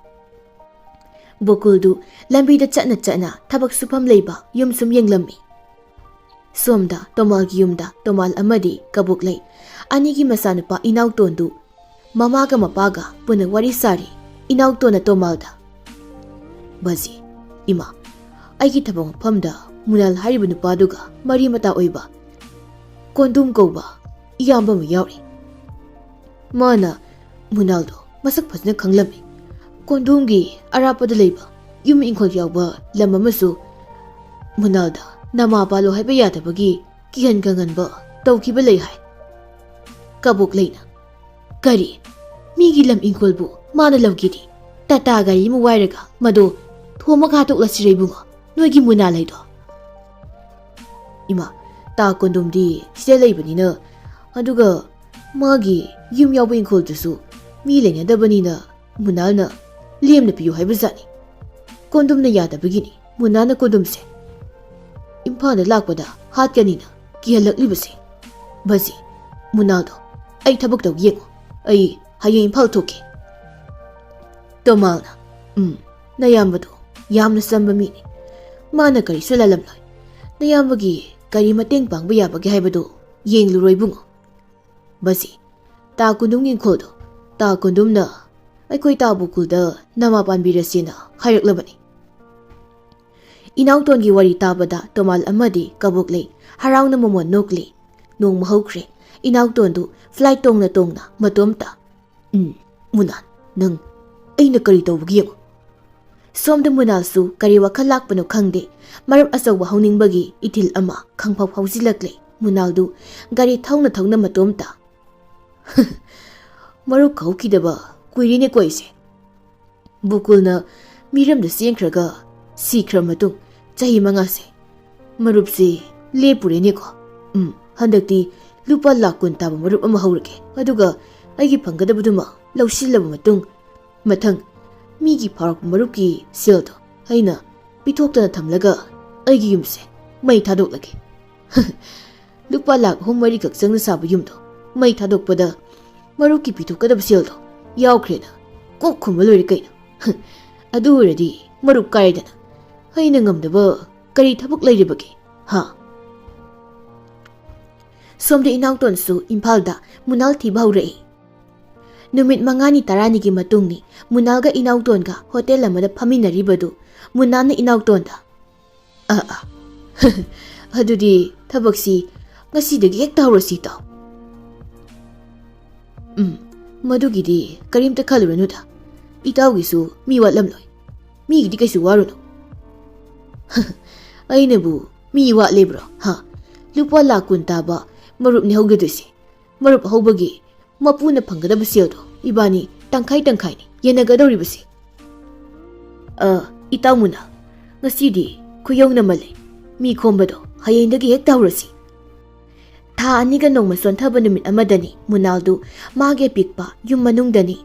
ꯕꯣꯀꯨꯜꯗꯨ ꯂꯝꯕꯤꯗ ꯆꯠꯅ ꯆꯠꯅ ꯊꯕꯛ ꯁꯨꯐꯝ ꯂꯩꯕ ꯌꯨꯝ ꯁꯨꯝ ꯌꯦꯡꯂꯝꯃꯤ꯫ ꯁꯣꯝꯗ ꯇꯣꯃꯥꯜꯒꯤ ꯌꯨꯝꯗ ꯇꯣꯃꯥꯜ ꯑꯃꯗꯤ ꯀꯕꯣꯛꯂꯩ ꯑꯅꯤꯒꯤ ꯃꯆꯥꯅꯨꯄꯥ ꯏꯅꯥꯎꯇꯣꯟꯗꯨ ꯃꯃꯥꯒ ꯃꯄꯥꯒ ꯄꯨꯟꯅ ꯋꯥꯔꯤ ꯁꯥꯔꯤ꯫ ꯏꯅꯥꯎꯇꯣꯟꯅ ꯇꯣꯃꯥꯜꯗ, "ꯕꯥꯖꯤ, ꯏꯃꯥ, ꯑꯩꯒꯤ ꯊꯕꯛ ꯃꯐꯝꯗ ꯃꯨꯅꯥꯜ ꯍꯥꯏꯔꯤꯕ ꯅꯨꯄꯥꯗꯨꯒ ꯃꯔꯤ ꯃꯇꯥ ꯑꯣꯏꯕ ꯀꯣꯟꯗꯨꯝ ꯀꯧꯕ ꯏꯌꯥꯝꯕ ꯑꯃ ꯌꯥꯎꯔꯤ꯫ ꯃꯥꯅ ꯃꯨꯅꯥꯜꯗꯣ ꯃꯁꯛ ꯐꯖꯅ ꯈꯪꯂꯝꯃꯤ꯫ ꯀꯣꯟꯗꯨꯝꯒꯤ ꯑꯔꯥꯞꯄꯗ ꯂꯩꯕ ꯌꯨꯝ ꯏꯪꯈꯣꯜ ꯌꯥꯎꯕ ꯂꯝ ꯑꯃꯁꯨ ꯃꯨꯅꯥꯜꯗ ꯅꯃꯥ ꯄꯥꯜꯂꯣ ꯍꯥꯏꯕ ꯌꯥꯗꯕꯒꯤ ꯀꯤꯍꯟ ꯈꯪꯍꯟꯕ ꯇꯧꯈꯤꯕ ꯂꯩ ꯍꯥꯏ꯫" ꯀꯕꯣꯛꯂꯩꯅ, "ꯀꯔꯤ? ꯃꯤꯒꯤ ꯂꯝ ꯏꯪꯈꯣꯜꯕꯨ ꯃꯥꯅ ꯂꯧꯒꯦꯗꯤ? ꯇꯥꯇꯥ ꯒꯥꯔꯤ ꯑꯃ ꯋꯥꯏꯔꯒ ꯃꯗꯣ ꯊꯣꯝꯃꯒ ꯍꯥꯠꯇꯣꯛꯂꯁꯤꯔ ꯏꯕꯨꯡꯉꯣ, ꯅꯣꯏꯒꯤ ꯃꯨꯅꯥꯜ ꯍꯥꯏꯗꯣ?" "ꯏꯃꯥ, ꯇꯥ ꯀꯣꯟꯗꯨꯝꯗꯤ ꯁꯤꯗ ꯂꯩꯕꯅꯤꯅ, ꯑꯗꯨꯒ ꯃꯥꯒꯤ ꯌꯨꯝ ꯌꯥꯎꯕ ꯏꯪꯈꯣꯜꯗꯨꯁꯨ ꯃꯤ ꯂꯩꯅꯗꯕꯅꯤꯅ ꯃꯨꯅꯥꯜꯅ ꯂꯦꯝꯅ ꯄꯤꯌꯨ ꯍꯥꯏꯕꯖꯥꯠꯅꯤ꯫ ꯀꯣꯟꯗꯨꯝꯅ ꯌꯥꯗꯕꯒꯤꯅꯤ ꯃꯨꯅꯥꯜꯅ ꯀꯣꯟꯗꯨꯝꯁꯦ ꯏꯝꯐꯥꯜꯗ ꯂꯥꯛꯄꯗ ꯍꯥꯠꯀꯅꯤꯅ ꯀꯤꯍꯜꯂꯛꯂꯤꯕꯁꯦ꯫ ꯕꯥꯖꯤ, ꯃꯨꯅꯥꯜꯗꯣ ꯑꯩ ꯊꯕꯛ ꯇꯧꯒꯦ ꯌꯦꯡꯉꯣ꯫ ꯑꯩ ꯍꯌꯦꯡ ꯏꯝꯐꯥꯜ ꯊꯣꯛꯀꯦ꯫" ꯇꯣꯃꯥꯜꯅ, "ꯎꯝ, ꯅꯌꯥꯝꯕꯗꯣ ꯌꯥꯝꯅ ꯆꯝꯕ ꯃꯤꯅꯤ꯫ ꯃꯥꯅ ꯀꯔꯤꯁꯨ ꯂꯥꯜꯂꯝꯂꯣꯏ꯫ ꯅꯌꯥꯝꯕꯒꯤ ꯀꯔꯤ ꯃꯇꯦꯡ ꯄꯥꯡꯕ ꯌꯥꯕꯒꯦ ꯍꯥꯏꯕꯗꯨ ꯌꯦꯡꯂꯨꯔꯣ ꯏꯕꯨꯡꯉꯣ꯫ ꯕꯥꯖꯤ, ꯇꯥ ꯀꯣꯟꯗꯨꯝꯒꯤ ꯏꯪꯈꯣꯜꯗꯣ ꯇꯥ ꯀꯣꯟꯗꯨꯝꯅ ꯑꯩꯈꯣꯏ ꯇꯥ ꯕꯣꯀꯨꯜꯗ ꯅꯃꯥ ꯄꯥꯟꯕꯤꯔꯁꯦꯅ ꯍꯥꯏꯔꯛꯂꯕꯅꯤ꯫" ꯏꯅꯥꯎꯇꯣꯟꯒꯤ ꯋꯥꯔꯤ ꯇꯥꯕꯗ ꯇꯣꯃꯥꯜ ꯑꯃꯗꯤ ꯀꯕꯣꯛꯂꯩ ꯍꯔꯥꯎꯅ ꯃꯃꯣꯟ ꯅꯣꯛꯂꯤ꯫ ꯅꯣꯡꯃ ꯍꯧꯈ꯭ꯔꯦ꯫ ꯏꯅꯥꯎꯇꯣꯟꯗꯨ ꯐ꯭ꯂꯥꯏꯠ ꯇꯣꯡꯅ ꯇꯣꯡꯅ ꯃꯇꯣꯝꯇ, "ꯎꯝ, ꯃꯨꯅꯥꯜ, ꯅꯪ ꯑꯩꯅ ꯀꯔꯤ ꯇꯧꯕꯒꯦ ꯌꯦꯡꯉꯨ꯫" ꯁꯣꯝꯗ ꯃꯨꯅꯥꯜꯁꯨ ꯀꯔꯤ ꯋꯥꯈꯜ ꯂꯥꯛꯄꯅꯣ ꯈꯪꯗꯦ, ꯃꯔꯨꯞ ꯑꯆꯧꯕ ꯍꯧꯅꯤꯡꯕꯒꯤ ꯏꯊꯤꯜ ꯑꯃ ꯈꯪꯐꯥꯎ ꯐꯥꯎꯖꯤꯜꯂꯛꯂꯦ꯫ ꯃꯨꯅꯥꯜꯗꯨ ꯒꯥꯔꯤ ꯊꯧꯅ ꯊꯧꯅ ꯃꯇꯣꯝꯇ, "ꯃꯔꯨꯞ ꯀꯧꯈꯤꯗꯕ ꯀꯨꯏꯔꯦꯅꯦꯀꯣ ꯑꯩꯁꯦ꯫ ꯕꯨꯀꯨꯜꯅ ꯃꯤꯔꯝꯗ ꯆꯦꯟꯈ꯭ꯔꯒ ꯁꯤꯈ꯭ꯔ ꯃꯇꯨꯡ ꯆꯍꯤ ꯃꯉꯥꯁꯦ ꯃꯔꯨꯞꯁꯤ ꯂꯦꯞꯄꯨꯔꯦꯅꯦꯀꯣ꯫ ꯎꯝ, ꯍꯟꯗꯛꯇꯤ ꯂꯨꯄꯥ ꯂꯥꯛ ꯀꯨꯟ ꯇꯥꯕ ꯃꯔꯨꯞ ꯑꯃ ꯍꯧꯔꯒꯦ, ꯑꯗꯨꯒ ꯑꯩꯒꯤ ꯐꯪꯒꯗꯕꯗꯨꯃ ꯂꯧꯁꯤꯜꯂꯕ ꯃꯇꯨꯡ, ꯃꯊꯪ ꯃꯤꯒꯤ ꯐꯥꯎꯔꯛꯄ ꯃꯔꯨꯞꯀꯤ ꯁꯦꯜꯗꯣ ꯑꯩꯅ ꯄꯤꯊꯣꯛꯇꯅ ꯊꯝꯂꯒ ꯑꯩꯒꯤ ꯌꯨꯝꯁꯦ ꯃꯩ ꯊꯥꯗꯣꯛꯂꯒꯦ꯫ ꯂꯨꯄꯥ ꯂꯥꯈ ꯑꯍꯨꯝ ꯃꯔꯤꯈꯛ ꯆꯪꯅ ꯁꯥꯕ ꯌꯨꯝꯗꯣ ꯃꯩ ꯊꯥꯗꯣꯛꯄꯗ ꯃꯔꯨꯞꯀꯤ ꯄꯤꯊꯣꯛꯀꯗꯕ ꯁꯦꯜꯗꯣ ꯌꯥꯎꯈ꯭ꯔꯦꯅ ꯀꯣꯛ ꯈꯨꯝꯕ ꯂꯣꯏꯔꯦ ꯀꯩꯅꯣ꯫ ꯑꯗꯨ ꯑꯣꯏꯔꯗꯤ ꯃꯔꯨꯞ ꯀꯥꯏꯗꯅ꯫ ꯑꯩꯅ ꯉꯝꯗꯕ ꯀꯔꯤ ꯊꯕꯛ ꯂꯩꯔꯤꯕꯒꯦ? ꯍꯥ? ꯁꯣꯝꯗ ꯏꯅꯥꯎꯇꯣꯟꯁꯨ ꯏꯝꯐꯥꯜꯗ ꯃꯨꯅꯥꯜ ꯊꯤꯕ ꯍꯧꯔꯛꯏ꯫ ꯅꯨꯃꯤꯠ ꯃꯉꯥꯅꯤ ꯇꯔꯥꯅꯤꯒꯤ ꯃꯇꯨꯡꯅꯤ ꯃꯨꯅꯥꯜꯒ ꯏꯅꯥꯎꯇꯣꯟꯒ ꯍꯣꯇꯦꯜ ꯑꯃꯗ ꯐꯝꯃꯤꯟꯅꯔꯤꯕꯗꯨ꯫ ꯃꯨꯅꯥꯜꯅ ꯏꯅꯥꯎꯇꯣꯟꯗ, "ꯑ, ꯑ, ꯑꯗꯨꯗꯤ ꯊꯕꯛꯁꯤ ꯉꯁꯤꯗꯒꯤ ꯍꯦꯛ ꯇꯧꯔꯁꯤ, ꯏꯇꯥꯎ꯫ ꯎꯝ, ꯃꯗꯨꯒꯤꯗꯤ ꯀꯔꯤꯝꯇ ꯈꯜꯂꯨꯔꯅꯨꯗ꯫ ꯏꯇꯥꯎꯒꯤꯁꯨ ꯃꯤ ꯋꯥꯠꯂꯝꯂꯣꯏ꯫ ꯃꯤꯒꯤꯗꯤ ꯀꯩꯁꯨ ꯋꯥꯔꯨꯅꯨ꯫" "ꯑꯩꯅꯕꯨ ꯃꯤ ꯋꯥꯠꯂꯦꯕ꯭ꯔꯣ? ꯍꯥ? ꯂꯨꯄꯥ ꯂꯥꯈ ꯀꯨꯟ ꯇꯥꯕ ꯃꯔꯨꯞꯅꯤ ꯍꯧꯒꯗꯣꯏꯁꯦ꯫ ꯃꯔꯨꯞ ꯍꯧꯕꯒꯤ ꯃꯄꯨꯅ ꯐꯪꯒꯗꯕ ꯁꯦꯜꯗꯣ ꯏꯕꯥꯅꯤ ꯇꯪꯈꯥꯏ ꯇꯪꯈꯥꯏꯅꯤ ꯌꯦꯟꯅꯒꯗꯧꯔꯤꯕꯁꯦ꯫" "ꯑ, ꯏꯇꯥꯎ ꯃꯨꯅꯥꯜ, ꯉꯁꯤꯗꯤ ꯈꯨꯌꯧꯅꯃꯜꯂꯦ꯫ ꯃꯤ ꯈꯣꯝꯕꯗꯣ ꯍꯌꯦꯡꯗꯒꯤ ꯍꯦꯛ ꯇꯧꯔꯁꯤ꯫" ꯊꯥ ꯑꯅꯤꯒ ꯅꯣꯡꯃ ꯆꯣꯟꯊꯕ ꯅꯨꯃꯤꯠ ꯑꯃꯗꯅꯤ ꯃꯨꯅꯥꯜꯗꯨ ꯃꯥꯒꯤ ꯑꯄꯤꯛꯄ ꯌꯨꯝ ꯃꯅꯨꯡꯗꯅꯤ꯫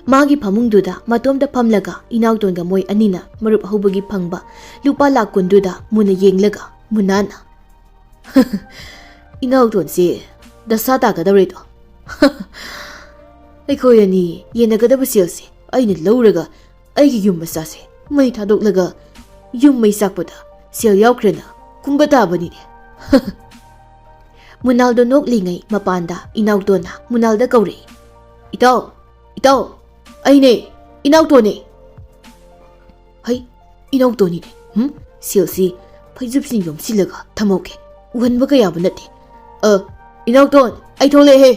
ꯃꯥꯒꯤ ꯐꯃꯨꯡꯗꯨꯗ ꯃꯇꯣꯝꯇ ꯐꯝꯂꯒ ꯏꯅꯥꯎꯇꯣꯟꯒ ꯃꯣꯏ ꯑꯅꯤꯅ ꯃꯔꯨꯞ ꯍꯧꯕꯒꯤ ꯐꯪꯕ ꯂꯨꯄꯥ ꯂꯥꯈ ꯀꯨꯟꯗꯨꯗ ꯃꯨꯟꯅ ꯌꯦꯡꯂꯒ ꯃꯨꯅꯥꯜꯅ, "ꯏꯅꯥꯎꯇꯣꯟꯁꯦ ꯗꯁꯥ ꯇꯥꯒꯗꯧꯔꯦꯗꯣ꯫ ꯑꯩꯈꯣꯏ ꯑꯅꯤ ꯌꯦꯟꯅꯒꯗꯕ ꯁꯦꯜꯁꯦ ꯑꯩꯅ ꯂꯧꯔꯒ ꯑꯩꯒꯤ ꯌꯨꯝ ꯃꯆꯥꯁꯦ ꯃꯩ ꯊꯥꯗꯣꯛꯂꯒ ꯌꯨꯝ ꯃꯩ ꯆꯥꯛꯄꯗ ꯁꯦꯜ ꯌꯥꯎꯈ꯭ꯔꯦꯅ ꯀꯨꯝꯕ ꯇꯥꯕꯅꯤꯅꯦ꯫" ꯃꯨꯅꯥꯜꯗꯣ ꯅꯣꯛꯂꯤꯉꯩ ꯃꯄꯥꯟꯗ ꯏꯅꯥꯎꯇꯣꯟꯅ ꯃꯨꯅꯥꯜꯗ ꯀꯧꯔꯛꯏ, "ꯏꯇꯥꯎ, ꯏꯇꯥꯎ, ꯑꯩꯅꯦ, ꯏꯅꯥꯎꯇꯣꯟꯅꯦ꯫" "ꯍꯩ, ꯏꯅꯥꯎꯇꯣꯟꯅꯤꯅꯦ꯫ ꯍꯨꯝ, ꯁꯦꯜꯁꯤ ꯐꯩꯖꯨꯞꯁꯤꯡ ꯌꯣꯝꯁꯤꯜꯂꯒ ꯊꯝꯍꯧꯒꯦ, ꯎꯍꯟꯕ ꯀꯌꯥꯕ ꯅꯠꯇꯦ꯫ ꯑ, ꯏꯅꯥꯎꯇꯣꯟ, ꯑꯩ ꯊꯣꯛꯂꯛꯑꯦꯍꯦ꯫"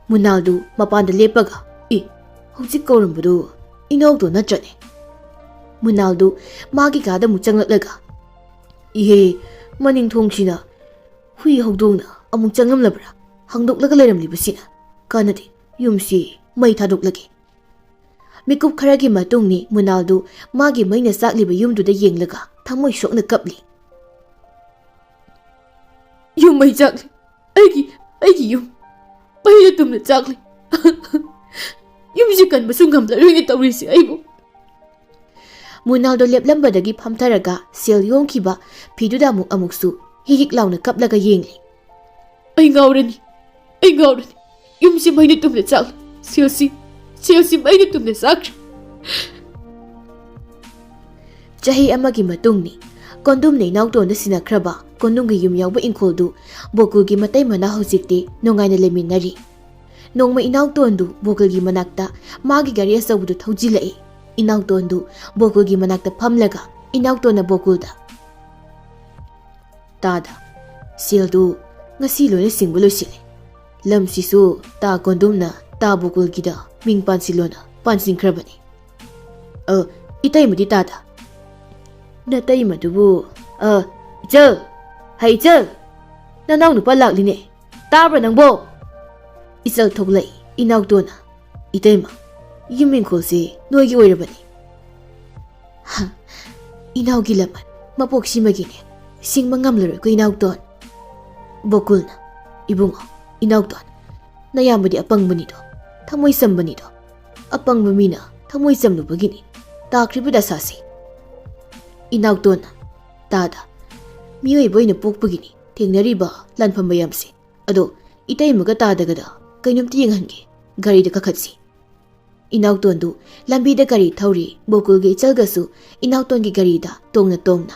ꯃꯨꯅꯥꯜꯗꯨ ꯃꯄꯥꯟꯗ ꯂꯦꯞꯄꯒ, "ꯑꯦ, ꯍꯧꯖꯤꯛ ꯀꯧꯔꯝꯕꯗꯨ ꯏꯅꯥꯎꯇꯣꯟ ꯅꯠꯇ꯭ꯔꯅꯦ?" ꯃꯨꯅꯥꯜꯗꯨ ꯃꯥꯒꯤ ꯀꯥꯗ ꯑꯃꯨꯛ ꯆꯪꯂꯛꯂꯒ, "ꯏꯍꯦ, ꯃꯅꯤꯡ ꯊꯣꯡꯁꯤꯅ ꯍꯨꯏ ꯍꯧꯗꯣꯡꯅ ꯑꯃꯨꯛ ꯆꯪꯂꯝꯂꯕ꯭ꯔꯥ? ꯍꯥꯡꯗꯣꯛꯂꯒ ꯂꯩꯔꯝꯂꯤꯕꯁꯤꯅ ꯀꯥꯟꯅꯗꯦ, ꯌꯨꯝꯁꯤ ꯃꯩ ꯊꯥꯗꯣꯛꯂꯒꯦ꯫" ꯃꯤꯀꯨꯞ ꯈꯔꯒꯤ ꯃꯇꯨꯡꯅꯤ ꯃꯨꯅꯥꯜꯗꯨ ꯃꯥꯒꯤ ꯃꯩꯅ ꯆꯥꯛꯂꯤꯕ ꯌꯨꯝꯗꯨꯗ ꯌꯦꯡꯂꯒ ꯊꯃꯣꯏ ꯁꯣꯛꯅ ꯀꯞꯂꯤ꯫ "ꯌꯨꯝ ꯃꯩ ꯆꯥꯛꯂꯤ, ꯑꯩꯒꯤ, ꯑꯩꯒꯤ ꯌꯨꯝ ꯃꯩꯅ ꯇꯨꯝꯅ ꯆꯥꯛꯂꯤ꯫ ꯌꯨꯝꯁꯤ ꯀꯟꯕꯁꯨ ꯉꯝꯂꯔꯣꯏꯅꯦ ꯇꯧꯔꯤꯁꯦ ꯑꯩꯕꯨ꯫" ꯃꯨꯅꯥꯜꯗꯣ ꯂꯦꯞꯂꯝꯕꯗꯒꯤ ꯐꯝꯊꯔꯒ ꯁꯦꯜ ꯌꯣꯝꯈꯤꯕ ꯐꯤꯗꯨꯗ ꯑꯃꯨꯛ ꯑꯃꯨꯛꯁꯨ ꯍꯤꯛ ꯍꯤꯛ ꯂꯥꯎꯅ ꯀꯞꯂꯒ ꯌꯦꯡꯂꯤ꯫ "ꯑꯩ ꯉꯥꯎꯔꯅꯤ, ꯑꯩ ꯉꯥꯎꯔꯅꯤ꯫ ꯌꯨꯝꯁꯤ ꯃꯩꯅ ꯇꯨꯝꯅ ꯆꯥꯛꯂꯦ꯫ ꯁꯦꯜꯁꯤ, ꯁꯦꯜꯁꯤ ꯃꯩꯅ ꯇꯨꯝꯅ ꯆꯥꯛꯈ꯭ꯔꯦ꯫" ꯆꯍꯤ ꯑꯃꯒꯤ ꯃꯇꯨꯡꯅꯤ꯫ ꯀꯣꯟꯗꯨꯝꯅ ꯏꯅꯥꯎꯇꯣꯟꯗ ꯁꯤꯟꯅꯈ꯭ꯔꯕ ꯀꯣꯟꯗꯨꯝꯒꯤ ꯌꯨꯝ ꯌꯥꯎꯕ ꯏꯪꯈꯣꯜꯗꯨ ꯕꯣꯀꯨꯜꯒꯤ ꯃꯇꯩ ꯃꯅꯥꯎ ꯍꯧꯖꯤꯛꯇꯤ ꯅꯨꯡꯉꯥꯏꯅ ꯂꯩꯃꯤꯟꯅꯔꯤ꯫ ꯅꯣꯡꯃ ꯏꯅꯥꯎꯇꯣꯟꯗꯨ ꯕꯣꯀꯨꯜꯒꯤ ꯃꯅꯥꯛꯇ ꯃꯥꯒꯤ ꯒꯥꯔꯤ ꯑꯆꯧꯕꯗꯨ ꯊꯧꯖꯤꯜꯂꯛꯏ꯫ ꯏꯅꯥꯎꯇꯣꯟꯗꯨ ꯕꯣꯀꯨꯜꯒꯤ ꯃꯅꯥꯛꯇ ꯐꯝꯂꯒ ꯏꯅꯥꯎꯇꯣꯟꯅ ꯕꯣꯀꯨꯜꯗ, "ꯇꯥꯗ, ꯁꯦꯜꯗꯨ ꯉꯁꯤ ꯂꯣꯏꯅ ꯁꯤꯡꯕ ꯂꯣꯏꯁꯤꯜꯂꯦ꯫ ꯂꯝꯁꯤꯁꯨ ꯇꯥ ꯀꯣꯟꯗꯨꯝꯅ ꯇꯥ ꯕꯣꯀꯨꯜꯒꯤꯗ ꯃꯤꯡ ꯄꯥꯟꯁꯤꯜꯂꯣꯅ ꯄꯥꯟꯁꯤꯟꯈ꯭ꯔꯕꯅꯤ꯫ ꯑ, ꯏꯇꯩꯃꯗꯤ ꯇꯥꯗ?" "ꯅꯇꯩꯃꯗꯨꯕꯨ, ꯑ, ꯏꯆꯜ! ꯍꯩ ꯏꯆꯜ! ꯅꯅꯥꯎ ꯅꯨꯄꯥ ꯂꯥꯛꯂꯤꯅꯦ꯫ ꯇꯥꯕ꯭ꯔꯥ ꯅꯪꯕꯣ?" ꯏꯆꯜ ꯊꯣꯛꯂꯛꯏ꯫ ꯏꯅꯥꯎꯇꯣꯟꯅ, "ꯏꯇꯩꯃ, ꯌꯨꯝ ꯏꯪꯈꯣꯜꯁꯦ ꯅꯣꯏꯒꯤ ꯑꯣꯏꯔꯕꯅꯤ꯫" "ꯍ, ꯏꯅꯥꯎꯒꯤ ꯂꯃꯟ ꯃꯄꯣꯛꯁꯤꯃꯒꯤꯅꯦ, ꯁꯤꯡꯕ ꯉꯝꯂꯔꯣꯏꯀꯣ ꯏꯅꯥꯎꯇꯣꯟ꯫" ꯕꯣꯀꯨꯜꯅ, "ꯏꯕꯨꯡꯉꯣ, ꯏꯅꯥꯎꯇꯣꯟ, ꯅꯌꯥꯝꯕꯗꯤ ꯑꯄꯪꯕꯅꯤꯗꯣ, ꯊꯃꯣꯏ ꯆꯝꯕꯅꯤꯗꯣ꯫ ꯑꯄꯪꯕ ꯃꯤꯅ ꯊꯃꯣꯏ ꯆꯝꯂꯨꯕꯒꯤꯅꯤ ꯇꯥꯈ꯭ꯔꯤꯕ ꯗꯁꯥꯁꯦ꯫" ꯏꯅꯥꯎꯇꯣꯟꯅ, "ꯇꯥꯗ, ꯃꯤꯑꯣꯏꯕ ꯑꯣꯏꯅ ꯄꯣꯛꯄꯒꯤꯅꯤ ꯊꯦꯡꯅꯔꯤꯕ ꯂꯥꯟꯐꯝ ꯃꯌꯥꯝꯁꯦ꯫ ꯑꯗꯣ ꯏꯇꯩꯃꯒ ꯇꯥꯗꯒꯗ ꯀꯩꯅꯣꯝꯇ ꯌꯦꯡꯍꯟꯒꯦ, ꯒꯥꯔꯤꯗ ꯀꯥꯈꯠꯁꯤ꯫" ꯏꯅꯥꯎꯇꯣꯟꯗꯨ ꯂꯝꯕꯤꯗ ꯒꯥꯔꯤ ꯊꯧꯔꯤ꯫ ꯕꯣꯀꯨꯜꯒ ꯏꯆꯜꯒꯁꯨ ꯏꯅꯥꯎꯇꯣꯟꯒꯤ ꯒꯥꯔꯤꯗ ꯇꯣꯡꯅ ꯇꯣꯡꯅ꯫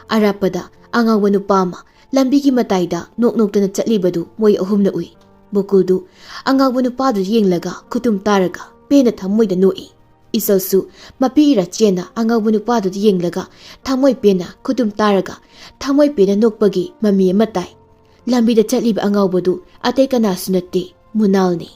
ꯑꯔꯥꯞꯄꯗ ꯑꯉꯥꯎꯕ ꯅꯨꯄꯥ ꯑꯃ ꯂꯝꯕꯤꯒꯤ ꯃꯇꯥꯏꯗ ꯅꯣꯛ ꯅꯣꯛꯇꯅ ꯆꯠꯂꯤꯕꯗꯨ ꯃꯣꯏ ꯑꯍꯨꯝꯅ ꯎꯏ꯫ ꯕꯣꯀꯨꯜꯗꯨ ꯑꯉꯥꯎꯕ ꯅꯨꯄꯥꯗꯨ ꯌꯦꯡꯂꯒ ꯈꯨꯇꯨꯝ ꯇꯥꯔꯒ ꯄꯦꯟꯅ ꯊꯃꯣꯏꯗ ꯅꯣꯛꯏ꯫ ꯏꯆꯜꯁꯨ ꯃꯄꯤ ꯏꯔꯥ ꯆꯦꯟꯅ ꯑꯉꯥꯎꯕ ꯅꯨꯄꯥꯗꯨꯗ ꯌꯦꯡꯂꯒ ꯊꯃꯣꯏ ꯄꯦꯟꯅ ꯈꯨꯇꯨꯝ ꯇꯥꯔꯒ ꯊꯃꯣꯏ ꯄꯦꯟꯅ ꯅꯣꯛꯄꯒꯤ ꯃꯃꯤ ꯑꯃ ꯇꯥꯏ꯫ ꯂꯝꯕꯤꯗ ꯆꯠꯂꯤꯕ ꯑꯉꯥꯎꯕꯗꯨ ꯑꯇꯩ ꯀꯅꯥꯁꯨ ꯅꯠꯇꯦ, ꯃꯨꯅꯥꯜꯅꯤ꯫